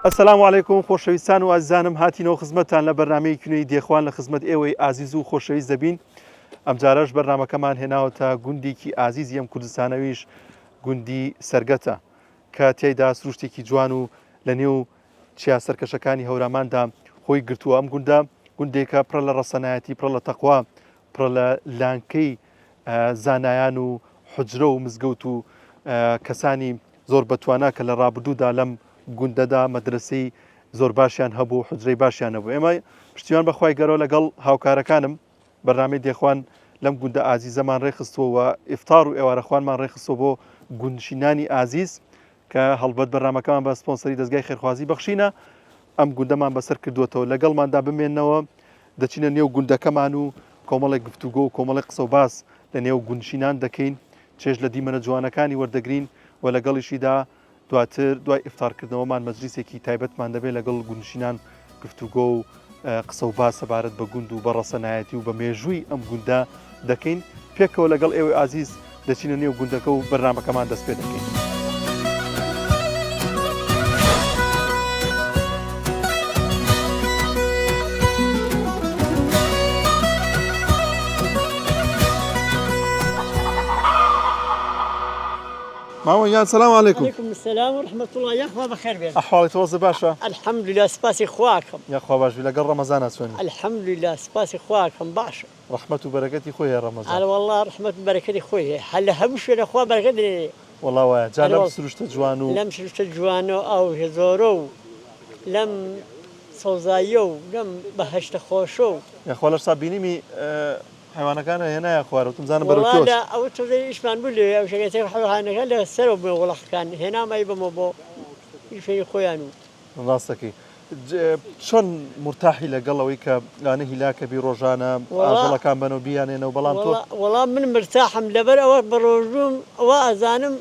السلام علیکم خۆشەویستان و ئازیزانم هاتینەوە خزمەتتان لە بەرنامەیەکی نوێی دێخوان لە خزمەت ئێوەی ئازیز و خۆشەویست دەبین ئەمجارەش بەرنامەکەمان هێناوەتە گوندێکی ئازیزی ئەم کوردستانەویش گوندی سەرگەتە کە تیایدا سروشتێکی جوان و لە نێو چیا سەرکەشەکانی هەوراماندا خۆی گرتووە ئەم گوندە گوندێکە پڕە لە ڕەسەنایەتی پڕە لە تەقوا پڕە لە لانکەی زانایان و حوجرە و مزگەوت و کەسانی زۆر بەتوانا کە لە ڕابردوودا لەم گوندەدا مەدرەسەی زۆر باشیان هەبوو حوجرەی باشیان هەبوو ئێمە پشتیوان بەخوای گەرۆ لەگەڵ هاوکارەکانم بەرنامەی دێخوان لەم گوندە ئازیزەمان ڕێکخستووە و ئیفتار و ئێوارەخوانمان ڕێکخستووە بۆ گوندنشینانی ئازیز کە هەڵبەت بەرنامەکەمان بە سپۆنسەری دەزگای خێرخوازی بەخشینە ئەم گوندەمان بەسەر کردووەتەوە لەگەڵماندا بمێنەوە دەچینە نێو گوندەکەمان و کۆمەڵێک گفتوگۆ و کۆمەڵێک قسە و باس لە نێو گوندنشینان دەکەین چێژ لە دیمەنە جوانەکانی وەردەگرین و لەگەڵیشیدا دواتر دوای ئیفتارکردنەوەمان مەجلیسێکی تایبەتمان دەبێت لەگەڵ گوندنشینان گفتوگۆ و قسە و باس سەبارەت بە گوند و بە ڕەسەنایەتی و بە مێژووی ئەم گوندە دەکەین، پێکەوە لەگەڵ ئێوەی ئازیز دەچینە نێو گوندەکە و بەرنامەکەمان دەست پێ دەکەین. مامە گیان سلام علیکم. علیکم السلام و رحمة اللە یاخوا بەخێر بێن. ئەحواڵی تۆ وەزع باشە؟ الحمدللە سپاسی خوا ئەکەم. یاخوا باش بی لەگەڵ ڕەمەزانا چۆنی؟ الحمدللە سپاسی خوا ئەکەم باشم. ڕەحمەت و بەرەکەتی خۆی هەیە ڕەمەزان. ئەرە وەڵا ڕەحمەت و بەرەکەتی خۆی هەیە هەر لە هەموو شوێنێ خوا بەرەکەت دەنێرێ. وەڵا وایە جا لەم سروشتە جوان و. لەم سروشتە جوانە و ئاو زۆرە و لەم سەوزاییە و لەم بەهەشتە خۆشە و. یاخوا لەش سا بینیمی حەیوانەکانە هێنایە خوارەوە وتم زانم بەرەو وەڵا کوێ لە ئەوە تۆزێ ئیشمان بوو لەوێ ئەو شەکەتەی حەیوانەکان لە سەرەوە بوون وڵاخەکان هێنام ئەیبەمەوە بۆ شوێنی خۆیان و. ڕاست دەکەی چۆن مورتاحی لەگەڵ ئەوەی کە لەوانە هیلاکە بی ڕۆژانە ئاژەڵەکان بەنەوە بیانێنەوە بەڵام تۆ. وەڵا من مرتاحم لەبەر ئەوە بەڕۆژووم وا ئەزانم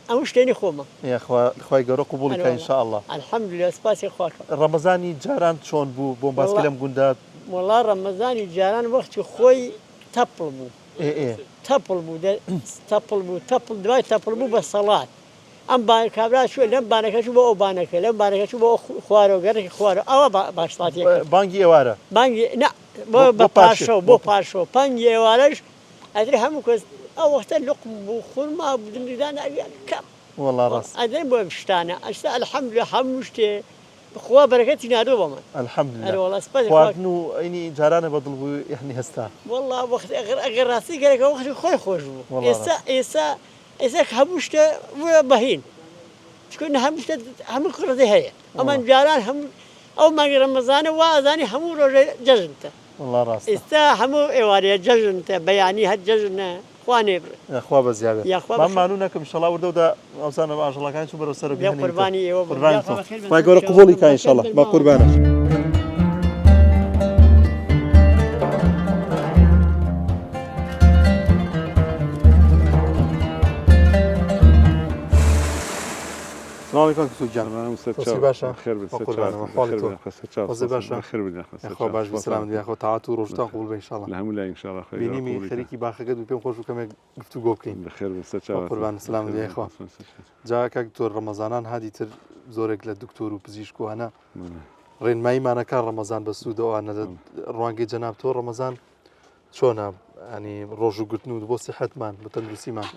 ئەمە شتێنی خۆمە. یاخوا خوای گەورە قبوڵی کا ان شاء اللە. الحمدللە سپاسی خوا کەم. ڕەمەزانی جاران چۆن بوو بۆم باس کە لەم گوندە. وەڵا ڕەمەزانی جاران وەختی خۆی تەپڵ بوو ئێ ئێ. تەپڵ بوو تەپڵ بوو تەپڵ دوای تەپڵ بوو بە سەڵات ئەم بان کابرا چووە لەم بانەکە چوو بۆ ئەو بانەکە لەم بانەکە چوو بۆ ئەو خوارەوە گەڕەکی خوارەوە ئەوە باشڵاتیەکە بانگی ئێوارە بانگی نا بۆ بە پارشەو بۆ پارشەو بانگی ئێوارەش ئەدرێ هەموو کەس ئەو وەختە لوقم بوو خورما بوو دنگدان کەم وەڵا ڕاست ئەدرێن بۆ ئەم شتانە ئەستا الحمدلله هەموو شتێ خوا بەرەکەتی ناردووە بۆمان الحمدلله ئەرێ وەڵا سپاسی خوا خواردن و ئەینی جارانە بە دڵ بوو یەعنی هەستا وەڵا وەخت ئەگەر ئەگەر ڕاستی گەرەکە وەختی خۆی خۆش بوو وەڵا ئێستا ڕاست ئێستا ئێستا هەموو شتێ بووە بەهین چونکە هەموو شتێ هەموو کڕزی هەیە ئەمان وەڵا جاران هەموو ئەو مانگی ڕەمەزانە وا ئەزانی هەموو ڕۆژێ جەژنتە وەڵا ڕاستە. ئێستا هەموو ئێوارەیە جەژنتە بەیانی هەر جەژنە خوا نەیبڕێ. یاخوا بەزیابێ. یاخوا مام بەخێر. مانوو نەکەم ئیشەڵا وردە وردە ئەوزانم ئاژەڵەکانی چوون بەرەو سەرەوە بێ بیهێنینتەوە. قوربانی ئێوە بم. قوربانی یاخوا تۆ. بەخێر بێن خوای گەورە سەرچاوە قبوڵی بن کا بەخێر ئینشەڵا. بن بە مامۆستا. قوربانت. سلام علیکم دکتۆر گیان. سلام تۆ سەرچاو چی باشە؟ بەخێر بن بە سەرچاو قوربانەوە حاڵی بەخێر تۆ. بن یاخوا سەرچاو وەزع سپاس باشە؟ بەخێر بن یاخوا یاخوا سەرچاو باش بی سپاس سەلامەت بی یاخوا تاعەت و ڕۆژووتان قبوڵ بێ ئینشاڵڵا. لە هەموو لای ئینشاڵڵا خوای گەورە بینیمی قبوڵی کا. خەریکی باخەکەت بووی پێم خۆش بوو کەمێک گفتوگۆ بکەین. بەخێر بن بە سەرچاواتن قوربان سلامت بەخێر بی بن یاخوا. سپاس سەرچاو. جا کاک دکتۆر ڕەمەزانان هادی تر زۆرێک لە دکتۆر و پزیشک و ئەوانە بەڵێ. ڕێنماییمانەکا ڕەمەزان بە سوودە ئەوانە لە ڕوانگەی جەناب تۆ ڕەمەزان چۆنە ینی ڕۆژوو گرتن و بۆ سیحەتمان بۆ تەندروستیمان؟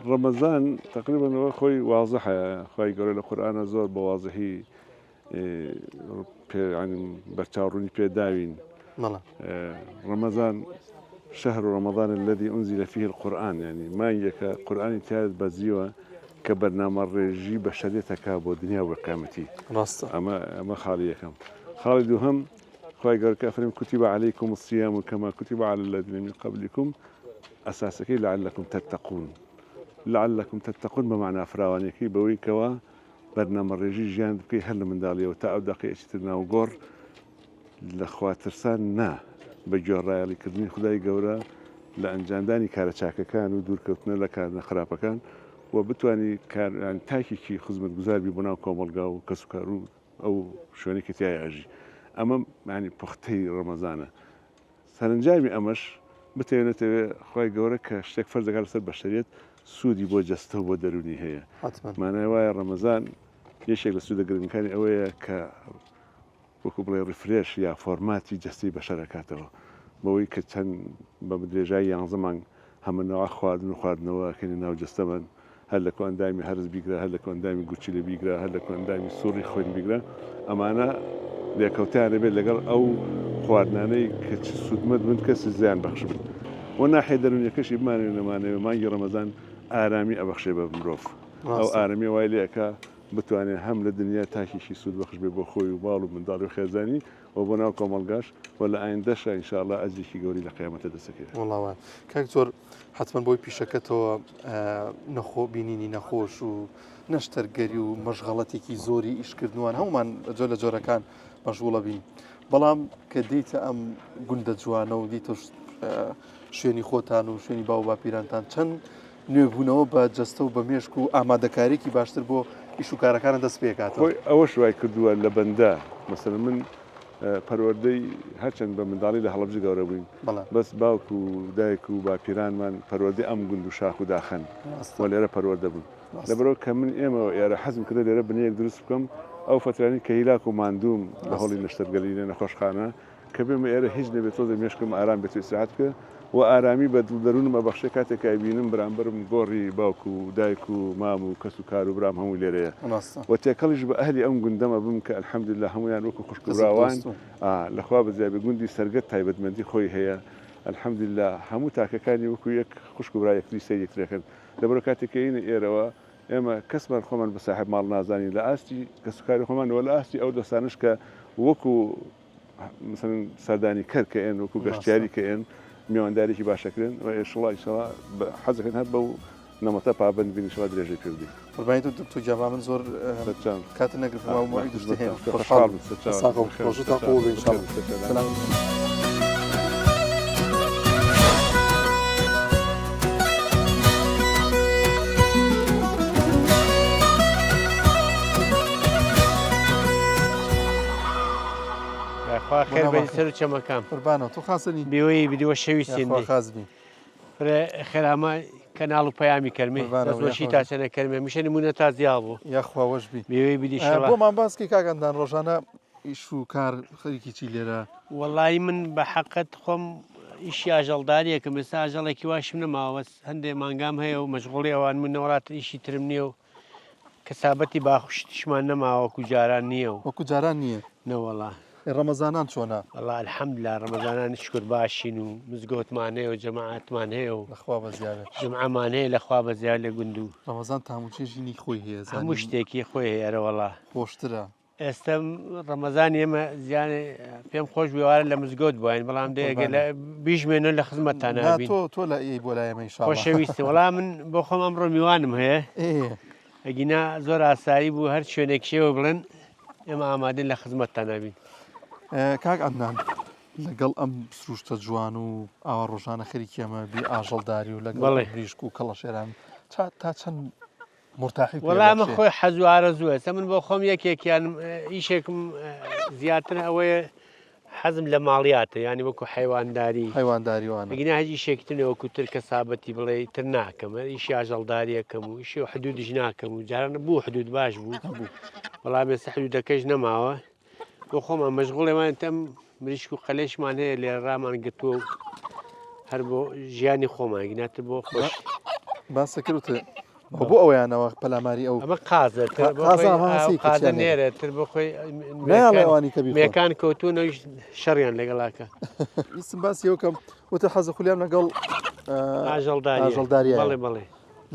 ڕەمەزان تقریبا ئەوە خۆی وازحە خوای گەورە لە قورئانە زۆر بە وازحی بەرچاوڕوونی پێ داوین ڕەمەزان شهر رمضان الذي أنزل فيه القرآن یعنی مانگێکە قورئانی تیادا بەزیوە کە بەرنامە ڕێژی بەشەریەتەکە بۆ دنیا و قیامەتی ڕاستە ئەمە ئەمە خاڵی یەکەم خاڵی دووهەم خوای گەورە کە ئەفەرموێ كتب عليكم الصيام كما كتب على الذين من قبلكم ئەساسەکەی لعلكم تتقون لعلكم تتقون بە مەعنا فراوانیەکەی بەوەی کەوا بەرنامەڕێژی ژیانت بکەی هەر لە منداڵیەوە تا ئەو دەقەی ئەچیتە ناو گۆڕ لە خوا ترسان نا بە گوێڕایەڵی کردنی خودای گەورە لە ئەنجامدانی کارە چاکەکان و دوورکەوتنە لە کارە خراپەکان و بتوانی کار تاکێکی خزمەتگوزار بی بۆ ناو کۆمەڵگا و کەسوکار و ئەو شوێنەی کە تیایا ئەژی ئەمە یانی پوختەی ڕەمەزانە سەرنجامی ئەمەش بتەوێ نەتەوێ خوای گەورە کە شتێک فەرز دەکات لەسەر بەشەریەت سوودی بۆ جەستە و بۆ دەروونی هەیە حەتمەن. مانای وایە ڕەمەزان یەکێک لە سوودە گرنگەکانی ئەوەیە کە وەکو بڵێ refresh یا فۆرماتی جەستەی بەشەر ئەکاتەوە بەوەی کە چەند بە درێژای یانزە مانگ هەمە نەوع خواردن و خواردنەوە ئەکەینە ناو جەستەمان هەر لە کۆئەندامی هەرس بیگرە هەر لە کۆئەندامی گورچیلە بیگرە هەر لە کۆئەندامی سوڕی خوێن بیگرە ئەمانە لێکەوتەیان ئەبێت لەگەڵ ئەو خواردنانەی کە چ سوودمەند بن کەس زیان بەخش بن و ناحیە دەروونیەکەشی بمانەوێ نەمانەوێ مانگی ڕەمەزان ئارامی ئەبەخشێ بە مرۆڤ ئەو ئارامیە وای لێ ئەکا بتوانێ هەم لە دنیا تاکێکی سوودبەخش بێ بۆ خۆی و ماڵ و منداڵی و خێزانی و بۆ ناو کۆمەڵگاش و لە ئایندەشا ان شاء اللە ئەجرێکی گەورەی لە قیامەتە دەست ئەکەوێ. وەڵا وایە کاک زۆر حەتمەن بۆی پیشەکەتەوە نەخۆ بینینی نەخۆش و نەشتەرگەری و مەشغەڵەتێکی زۆری ئیشکردنوان هەمومان جۆر لە جۆرەکان مەشغوڵە بین بەڵام کە دیتە ئەم گوندە جوانە و دیتە شوێنی خۆتان و شوێنی باو باپیرانتان چەند نوێبوونەوە بە جەستە و بە مێشک و ئامادەکاریی باشتر بۆ ئیش و کارەکانت دەست پێکاتەوە. خۆی ئەوەش وای کردووە لە بەندە، مەسەلەن من پەروەردەی هەرچەند بە منداڵی لە هەڵەبجە گەورە بووین، بەس باوک و دایک و باپیرانمان پەروەردەی ئەم گوند و شاخ و داخەن و لێرە پەروەردە بوون. لەبەرئەوە کە من ئێمە ئێرە حەزم کردە لێرە بنەیەک دروست بکەم، ئەو فەترانەی کە هیلاک و ماندووم لە هۆڵی نەشتەرگەری لە نەخۆشخانە، کە بێمە ئێرە هیچ نەبێت تۆزێ مێشکم ئارام بێت و ئیسراحەت بکە و ئارامی بە دڵ دەروونم ئەبەخشێ کاتێک کە ئەبینم برامبەرم گۆڕی باوک و دایک و مام و کەس و کار و برام هەمووی لێرەیە و تێکەڵیش بە ئەهلی ئەم گوندەم ئەبم کە الحمدللە هەموویان وەکو خوشک و براوان لە خوا بەزیابێ گوندی سەرگەت تایبەتمەندی خۆی هەیە الحمدللە هەموو تاکەکانی وەکو یەک خوشک و برا یەکتری سەیر یەکتری ئەکەن لەبەرئەوە کاتێک کە یەینە ئێرەوە ئێمە کەسمان خۆمان بە ساحێب ماڵ نازانین لە ئاستی کەسوکاری خۆمان و لە ئاستی ئەو دۆستانەش کە وەکو مەسەلەن سەردانی کەر کە ئێن وەکو گەشتیاری کە ئێن میوانداریی باش ئەکرێن و ئێشڵا ئیشەڵا حەزەکەن هەر بەو نەمەتە پابەند بین ئیشەڵا درێژەی پێ بدەین. قوربانی تۆ دکتۆر گیان با من زۆر کاتت نەگرم وا موعید شتێ هەیە. خۆشحاڵ بم. ساغ و ڕۆژتان قبوڵ بێ ئینشاڵڵا. سلام. خوا خێر بەری سەر و چەمەکان. قوربانەوە تۆ خاسنی؟ بێوەی بدی وە شەوی سێندی. خوا خاس بی. فرە خێرامە کەناڵ و پەیامی کەرمێ دەست وەشی تا چەنە کەرمێ میشە نمونە تا زیاڵ بوو. یاخوا وەش بی. بێوەی بدی شەڵا. بۆمان باس کەی کاک ئەندان ڕۆژانە ئیش و کار خەریکی چی لێرە؟ وەڵایی من بە حەقت خۆم ئیشی ئاژەڵداریەکەم ئێستا ئاژەڵێکی واشم نەماوە بەس هەندێ مانگام هەیە و مەشغوڵی ئەوان من نەوەڵاتر ئیشی ترم نییە و کەسابەتی باخ و شتیشمان نەماوە وەکو جاران نییە و. وەکو جاران نییە؟ نەوەڵا. ئێ ڕەمەزانان چۆنە؟ وەڵا الحمدللە ڕەمەزانان شوکر باشین و مزگەوتمان هەیە و جەماعەتمان هەیە و. لە خوا بەزیابێ. جومعەمان هەیە لە خوا بەزیابێ لە گوند و. ڕەمەزان تام و چێژینی خۆی هەیە زانیم. هەموو شتێکی خۆی هەیە ئەرەوەڵا. خۆشترە. ئێستە ڕەمەزانی ئێمە زیانێ پێم خۆش بوو ئێوارە لە مزگەوت بواین بەڵام دەیەگە قوربانت. لە بیژمێنەوە لە خزمەتتان نا نابین. تۆ تۆ لە ئێی بۆ لای ئێمە ئینشاڵڵا. خۆشەویستم وەڵا من بۆ خۆم ئەمڕۆ میوانم هەیە ئێ. ئەگینا زۆر ئاسایی بوو هەر شوێنێک شێوە بڵێن ئێمە ئامادەین لە خزمەتتان نابین. کاک عەدنان لەگەڵ ئەم سروشتە جوان و ئاوا ڕۆژانە خەریکی ئەمە بی ئاژەڵداری و لەگەڵ بەڵێ. مریشک و کەڵەشێران تا چەند مورتاحی پێ وەڵا ئەمە بەخشێ؟ خۆی حەز و ئارەزووە ئێستا من بۆ خۆم یەکێکیان ئیشێکم زیاتر ئەوەیە حەزم لە ماڵیاتە یانی وەکو حەیوانداری حەیوانداری وانە. ئەگینا هیچ ئیشێکی تر نیە وەکو تر کەسابەتی بڵێ تر ناکەم هەر ئیشی ئاژەڵداریەکەم و ئیشی حدودیش ناکەم و جاران بوو حدود باش بوو هەبوو. بەڵام ئێستا حدودەکەش نەماوە بۆ خۆمان مەشغوڵێمان تەم مریشک و قەلێشمان هەیە لێرە ڕامان گرتووە و هەر بۆ ژیانی خۆمان گیناتر بۆ خۆش باسە کرد وتت بۆ ئەویانەوە پەلاماری ئەو ئەمە قازە تر بۆ قازە خۆی ئەمە ئاو هەستی قازە کچیان نێرە. نێرە تر بۆ خۆی نایەڵێ مێکان ئەوانی کە بیخۆن. مێکان کەوتوونەویش شەڕیان لەگەڵاکە. ویستم باسی ئەوە کەم وتت حەزە خولیام لەگەڵ ئاژەڵداریە ئاژەڵداریە. بەڵێ بەڵێ.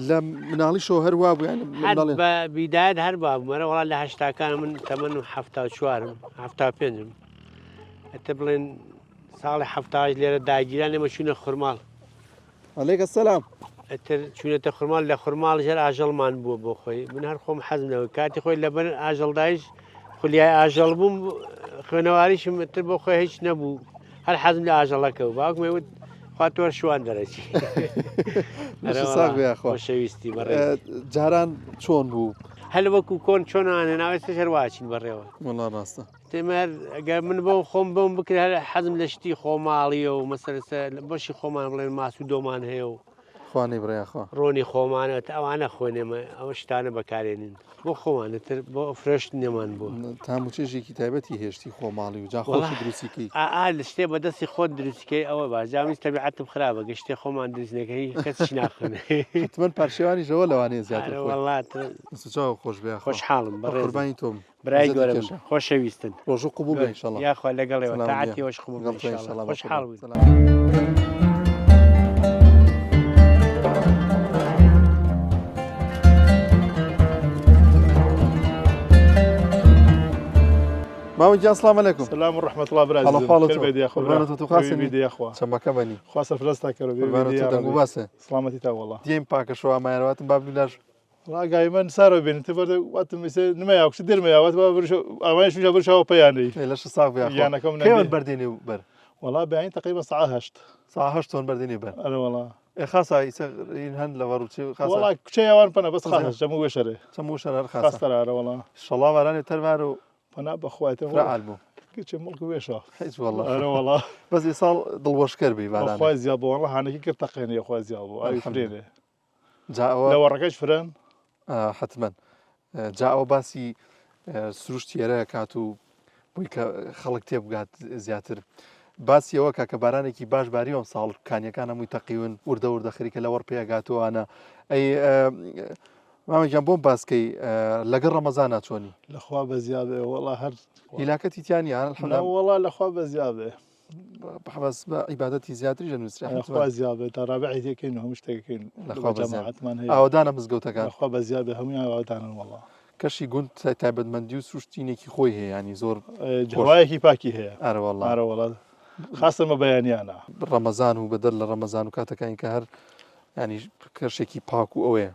لە مناڵیشەوە هەر وابوو یانی هەر مناڵی بە بیدایەت هەر وابووم ئەرێ وەڵا لە هەشتاکان من تەمەنم 74م 75م ئەتە بڵێن ساڵی 78 لێرە داگیران ئێمە چوونە خورماڵ. علیک السلام. ئیتر چوونەتە خورماڵ لە خورماڵ ژەر ئاژەڵمان بووە بۆ خۆی من هەر خۆم حەزم لەوە کاتی خۆی لەبەر ئاژەڵدایش خولیای ئاژەڵ بووم خوێنەواریشم تر بۆ خۆی هیچ نەبوو هەر حەزم لە ئاژەڵەکە و باوکم وت خوا تۆ شوان دەرەچی خۆشەویستی بەڕێز جاران چۆن بوو هەل وەکو کۆن چۆنانە ناوێت هەر واچین بەڕێوە وەڵا ڕاستە تێمەر ئەگەر من بۆ خۆم بۆم بکرێ هەر حەزم لە شتی خۆماڵیە و مەسەلەسە بەشی خۆمان بڵێن ماس و دۆمان هەیە و. خوا نەیبڕێ یاخوا. ڕۆنی خۆمانە تا ئەوانە خۆین ئێمە ئەو شتانە بەکارێنین بۆ خۆمانە تر بۆ فرۆشتنێمان بووە. تام و چێژێکی تایبەتی هەیە شتی خۆماڵی و جا وەڵا خۆشی دروستی کەی. ئا ئا لە شتێ بە دەستی خۆت دروستی کەی ئەوە باش جا منیش تەبیعەتم خراپە گەر شتێ خۆمان دروست نەکەی کەسیش ناخوێنێ. حەتمەن پارشێوانیش ئەوە لەوانەیە زیاتر ئەرێ خۆی. وەڵا تر دەست و چاوت خۆش بێ یاخوا. خۆشحاڵم بە بەڕێزم. قوربانی تۆم. برای عزەتی گەورەم کێشە. خۆشەویستن. ڕۆژوو قبوڵ بێ ئینشەڵا. یاخوا لەگەڵێوە سەلام تاعەتی گیان. ئێوەش قبوڵ بێ لەگەڵ تۆ ئینشەڵا. ئینشەڵا بە خۆشحاڵ قوربان. بووین. سەلام. مامە گیان سڵام عەلەیکوم. سلام و رحمة الله برای حاڵ عزیزم حاڵت خێر تۆ بێ یاخوا برا قوربانت تۆ خاسنی بێ یاخوا چەمەکە بەنی خوا سەرفرازتا کەرۆ بێ قوربانت بێ تۆ دەنگ و یاڕەبی باسە سڵامەتی تا وەڵا دیم پاکە شەوە مایەرواتم باب لولاش ڕاگای من سارۆ بێن تە بەردە واتم ئیسە نمەیا کوچ درمەیا وات با برشە ئەوانش میشا برشاوە پەیانەی ئێ لەش ساغ بێ یاخوا گیانەکەم کەیوان نەبێ بەردێنێ و بەر وەڵا بەیانی تقریبا ساعة هەشت ساعة هەشت تۆن بەردێنێ بەر ئەرە وەڵا ئێ خاسە ئیسە این هەن لە وەڕ و چی خاسە وەڵا کوچە یاوان پەنە بەس خاسە خاسە جەموو وێشەرێ چەموو شەر هەر خاسە خاستەرە ئەرە وەڵا شەڵا بارانێ تەربار و پەنا بەخوای تر فرە وەڵا عال بوو کچێ مڵک وێشە هیچ والله ئەرە وەڵا بەس ئیساڵ دڵوەشکەر بی بارانێ بەخوای زیاد بوو وەڵا هانەکی کرد تەقێنێ خوا زیاد بوو ئاوی الحمدلله فرێنێ جا ئەوە لە وەڕەکەش فرەن حتمما جا ئەوە باسی سروشتی ئێرە کات و بۆی کە خەڵک تێبگات زیاتر باسی ئەوە کە کە بارانێکی باش باری ئەم ساڵ کانیەکان هەمووی تەقیون وردە وردە خەریکە لەوەڕ پێگاتوانە ئەی مامە گیان بۆم باسکەی لەگەڵ ڕەمەزانا چۆنی؟ لەخوا بەزیا بێ وەڵا هەر هیلاکەتی تیا نییە نا وەڵا لەخوا بەزیا بێ بەس بە عیبادەتی زیاتریش دەنووسرێ لەخوا زیا بێ تا ڕابعی تێکەین و هەموو شتێکەکەین لەخوا بەزیا جەماعەتمان هەیە ئاوەدانە مزگەوتەکان لەخوا بەزیا بێ هەموویان ئاوەدانن وەڵا کەشی گوند تایبەتمەندی و سروشتینێکی خۆی هەیە ینی زۆر هەوایەکی پاکی هەیە ئارە وەڵا ئارە وەڵا خاستە مە بەیانیانە ڕەمەزان و بەدەر لە ڕەمەزان و کاتەکانی کە هەر ینی کەشێکی پاک و ئەوەیە.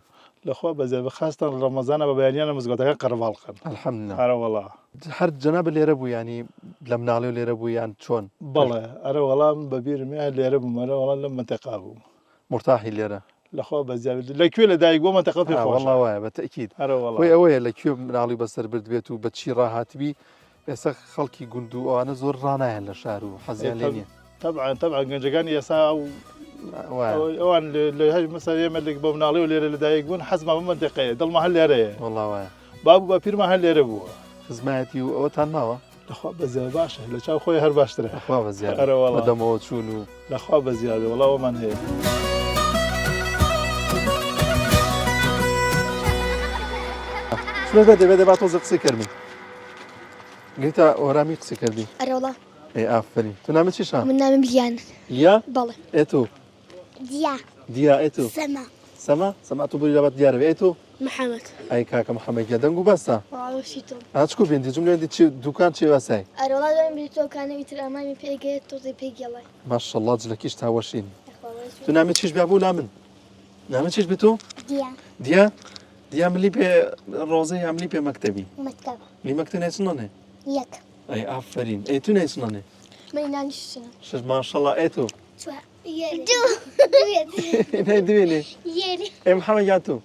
لەخوا بەزیاد بە خاستان ڕەمەزانە بە بەیانیانە مزگەوتەکان قەرەباڵخن. الحمدللە. ئەرە وەڵا. هەر جەنابت لێرە بوو یانی لە مناڵیەوە لێرە بوو یان چۆن؟ بەڵێ ئەرە وەڵا من بە بیرم یان لێرە بووم ئەرە وەڵا لەم مەنتیقا بووم. مورتاحی لێرە؟ لەخوا بەزیاد بێت لە کوێ لە دایک بووە مەنتیقە پێ خۆشە. وەڵا وایە بە تەئکید. ئەرە وەڵا. هۆی ئەوەیە لە کوێ مناڵی بەسەر برد بێت و بە چی ڕاهاتبی ئێستا خەڵکی گوند و ئەوانە زۆر ڕانایەن لە شار و حەزیان لێ نییە. تەبعەن تەبعەن گەنجەکانی ئێستا ئەو ئەوان لە هەر مەسەر ئێمە لە بە مناڵی و لێرە لەدایک بوون حەزمان بە مەنتیقەیە دڵمان هەر لێرەیە وەڵا وایە باب و باپیرمان هەر لێرە بووە خزمایەتی و ئەوەتان ماوە لەخوا بەزیاد باشە لە چاو خۆی هەر باشترە لەخوا بەزیاد ئەرە وەڵا بەدەمەوە چوون و لەخوا بەزیادە وەڵا ئەومان هەیە. شنۆ بێ دەبێ با تۆزە قسەی کەرمی گەیتە ئۆرامی قسەی کردی ئەرەوەڵا ئەی ئافەرین تۆ ناوت چیشە؟ من ناوم لیان. لیا؟ بەڵێ. ئێ تۆ؟ دیا. دیا ئێ تۆ؟ سەما. سەما؟ سەما تۆ بوری لەبەت دیارە بێ ئێ تۆ؟ محەمەد. ئەی کاکە محەمەد گیان دەنگ و باسە. وەڵا تۆ. ئا چکو بێندی جملێ بێندی چی دوکان چی واسای؟ ئەرەوەڵا دوای بری تۆ کانە ئیتر ئامامی پێ گەیە تۆزێ پێ گێڵای. ماشەڵڵا جلەکیش تا وەشین. تو نامی چیش بیا بوو لامن؟ نامی چیش بی تۆ؟ دیا. دیا؟ دیا ملی پێ ڕۆزە یا ملی پێ مەکتەبی؟ مەکتەب. ملی مەکتەب نەچنۆنێ؟ یەک. ئەی ئافەرین ئەی تو نەیچنۆنێ؟ من نانی ششنم. شش ماشەڵڵا ئەی تۆ؟ چوار. دوو. نەی دوێنێ. یەک. ئەی محەمەد یا تۆ؟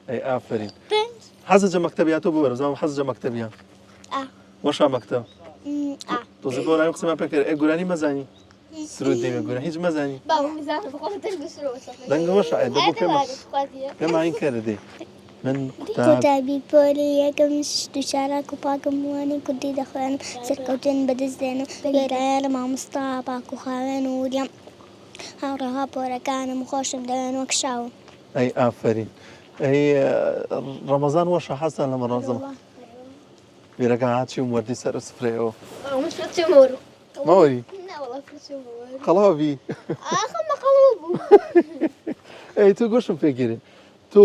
ئەی ئافەرین. پێنج. حەزە جە مەکتەب یا تۆ ببەرم زانم حەزە جە مەکتەب یا؟ ئا. وەشا مەکتەب؟ ئا. تۆزە گۆرانی قسەمان پێ کرد ئەی گۆرانی مەزانی؟ سرود دەوێ گۆرانی هیچ مەزانی؟ باوم بزانم بخۆم دەنگ سرود دەنگە وەشا ئەی دەبوو پێمە پێمان کەرە دەی من قوتابی پۆلی یەکەم شت و چالاک و پاکم وانەی کوردی دەخوێنم سەرکەوتن بەدەست دێنم گوێرایەڵ مامۆستا پاک و خاوێن و وریام هاوڕێ هاپۆرەکانم خۆشم دەوێن وەک شاوم. ئەی ئافەرین ئەی ڕەمەزان وەشە حەزتان لە مەڕەزم بیرەکە هاچی و مەردی سەر سفرەیەوە مەوەری قەڵاوی ئەی تۆ گۆشم پێگیرێ تۆ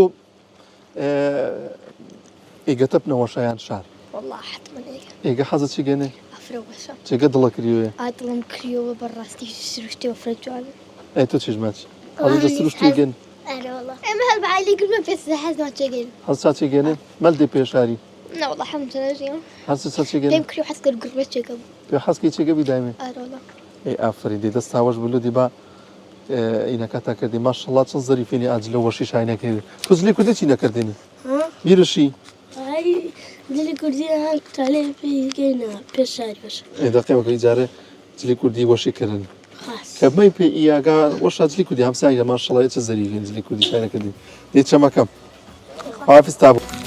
ئێگە تەپ نەوەشە یان شار؟ وەڵا حەتمەن ئێگە. ئێگە حەزە چی گەنێ؟ ئەفرە وەشە. چێگە دڵە کریۆیە؟ ئا دڵم کریۆوە بەڕاستی سروشتی ئەفرە جوانە. ئەی تۆ چیش ماچ؟ حەزە جە سروشتی گەن؟ ئەرێ وەڵا. ئێمە هەر بە عایلەی گرمە پێ حەزمان چێ گەن. حەز چا چێ گەنێ؟ مەل دێ پێ شاری؟ نا وەڵا حەزم چێ نەژیم. حەز چا چێ گەنێ؟ پێم کریۆ حەز کرد گرمە چێ گەم. پێ حەز کەی چێ گەبی دایمێ؟ ئەرێ وەڵا. ئەی ئافەرین دەی دەستا وەش بلو دی با ئینەکەتا کردی ماشەڵا چەند زەریفینی ئاجلە وەشی شای نەکردی تۆ جلی کوردی چی نەکردنی بیرشی جلی کوردی تالێ پێی گەینە پێش شاری بەش ئێ دەقێ وەکەی جارێ جلی کوردی وەشی کردن. کە مەی پێ ئیاگا وەشا جلی کوردی هەمسای لە ماشەڵای چە زەریفین جلی کوردی شارەکردی دەی چەمەکەم حافظ تا بوو.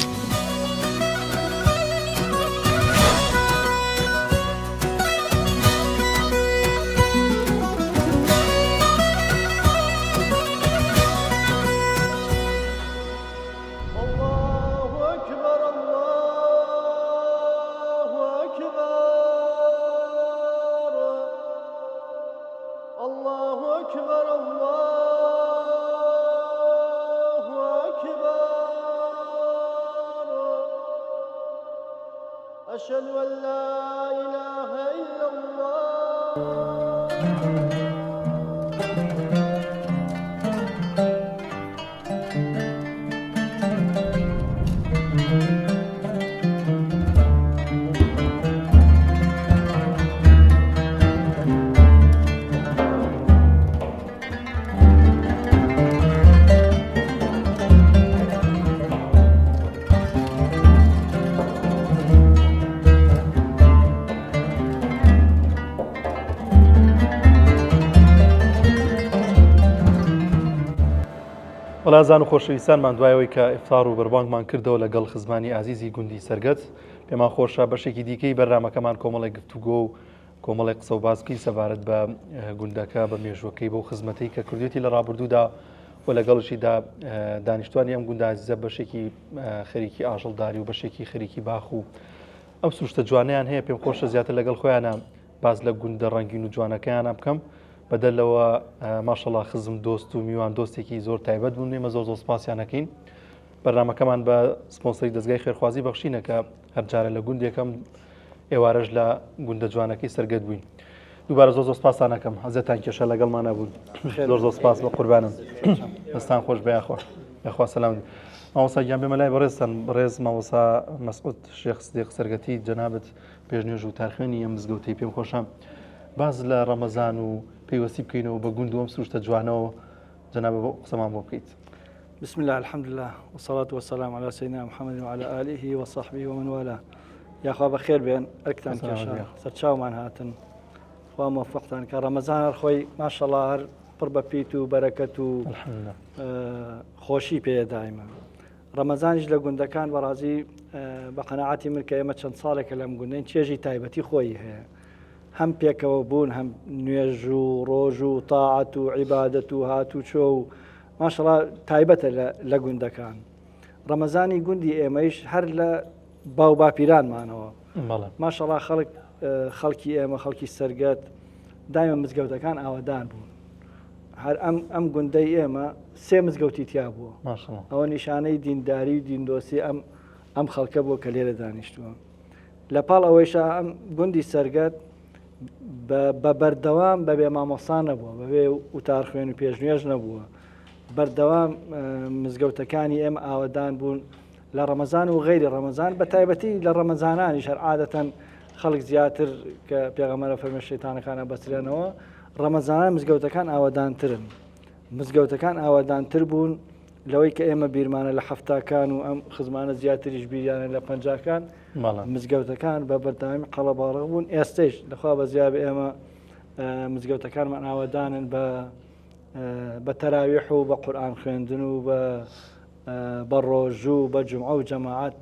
وەڵا زان و خۆشەویستانمان دوای ئەوەی کە ئیفتار و بەربانگمان کردەوە لەگەڵ خزمانی ئازیزی گوندی سەرگەت پێمان خۆشە بەشێکی دیکەی بەرنامەکەمان کۆمەڵێک گفتوگۆ و کۆمەڵێک قسە و باس بکەین سەبارەت بە گوندەکە بە مێژوەکەی بۆ خزمەتەی کە کردوێتی لە ڕابردوودا و لەگەڵشیدا دانیشتوانی ئەم گوندە ئازیزە بەشێکی خەریکی ئاژەڵداری و بەشێکی خەریکی باخ و ئەم سروشتە جوانیان هەیە پێم خۆشە زیاتر لەگەڵ خۆیانە باس لە گوندە ڕەنگین و جوانەکەیانە بکەم بەدەر لەوە ماشەڵا خزم دۆست و میوان دۆستێکی زۆر تایبەت بوون ئێمە زۆر زۆر سپاسیان ئەکەین بەرنامەکەمان بە سپۆنسەری دەستگای خێرخوازی بەخشینە کە هەر جارە لە گوندێکم ئێوارەش لە گوندە جوانەکەی سەرگەت بووین دووبارە زۆر زۆر سپاستان ئەکەم حەزتان کێشە لەگەڵمان نەبوون زۆر زۆر سپاس بە قوربانم دەستان خۆش بە یاخوا یاخوا سەلام مامۆستا گیان بێمە لای بەڕێزتان بەڕێز مامۆستا مەسعود شێخ سدیق سەرگەتی جەنابت پێشنوێژ و تارخوێنی ئەم مزگەوتەی پێم خۆشە باس لە ڕەمەزان و پەیوەستی بکەینەوە بە گوند و ئەم سروشتە جوانەوە جەنابە بۆ قسەمان بۆ بکەیت. بسم الله الحمد لله والصلاة والسلام على سيدنا محمد وعلى آله وصحبه ومن والاه یاخوا بەخێر بێن ئەرکتان کێشا سەرچاومان هاتن خوا مۆفقتان کە ڕەمەزان هەر خۆی ماشەڵا هەر پڕ بە پیت و بەرەکەت و خۆشی پێ دایمە ڕەمەزانیش لە گوندەکان بەڕازی بە قەناعەتی من کە ئێمە چەند ساڵێکە لەم گوندەین چێژی تایبەتی خۆی هەیە هەم پێکەوە بوون هەم نوێژ و ڕۆژ و تاعەت و عیبادەت و هاتوچۆ و ماشەڵا تایبەتە لە گوندەکان ڕەمەزانی گوندی ئێمەیش هەر لە باو باپیرانمانەوە ماشەڵا خەڵک خەڵکی ئێمە خەڵکی سەرگەت دایمە مزگەوتەکان ئاوادان بوون هەر ئەم ئەم گوندەی ئێمە سێ مزگەوتی تیا بووە ئەوە نیشانەی دینداری و دیندۆسی ئەم ئەم خەڵکە بووە کە لێرە دانیشتووە لە پاڵ ئەوەیشا ئەم گوندی سەرگەت بە بەردەوام بەبێ مامۆستا نەبووە بەبێ وتار خوێن و پێشنوێژ نەبووە بەردەوام مزگەوتەکانی ئێمە ئاوەدان بوون لە ڕەمەزان و غەیری ڕەمەزان بە تایبەتی لە ڕەمەزانانیش هەر عادەتەن خەڵک زیاتر کە پێغەمبەرە فەرمی شەیتانەکان ئەبەسترێنەوە ڕەمەزانان مزگەوتەکان ئاوەدانترن مزگەوتەکان ئاوەدانتر بوون لەوەی کە ئێمە بیرمانە لە حەفتاکان و ئەم خزمانە زیاتریش بیریانە لە پەنجاکان مزگەوتەکان بە بەردەوامی قەڵەباڵغ بوون ئێستەیش لەخوا بە زیاب ئێمە مزگەوتەکانمان ئاوەدانن بە بە تەراویح و بە قورئان خوێندن و بە بە ڕۆژوو بە جومعە و جەماعەت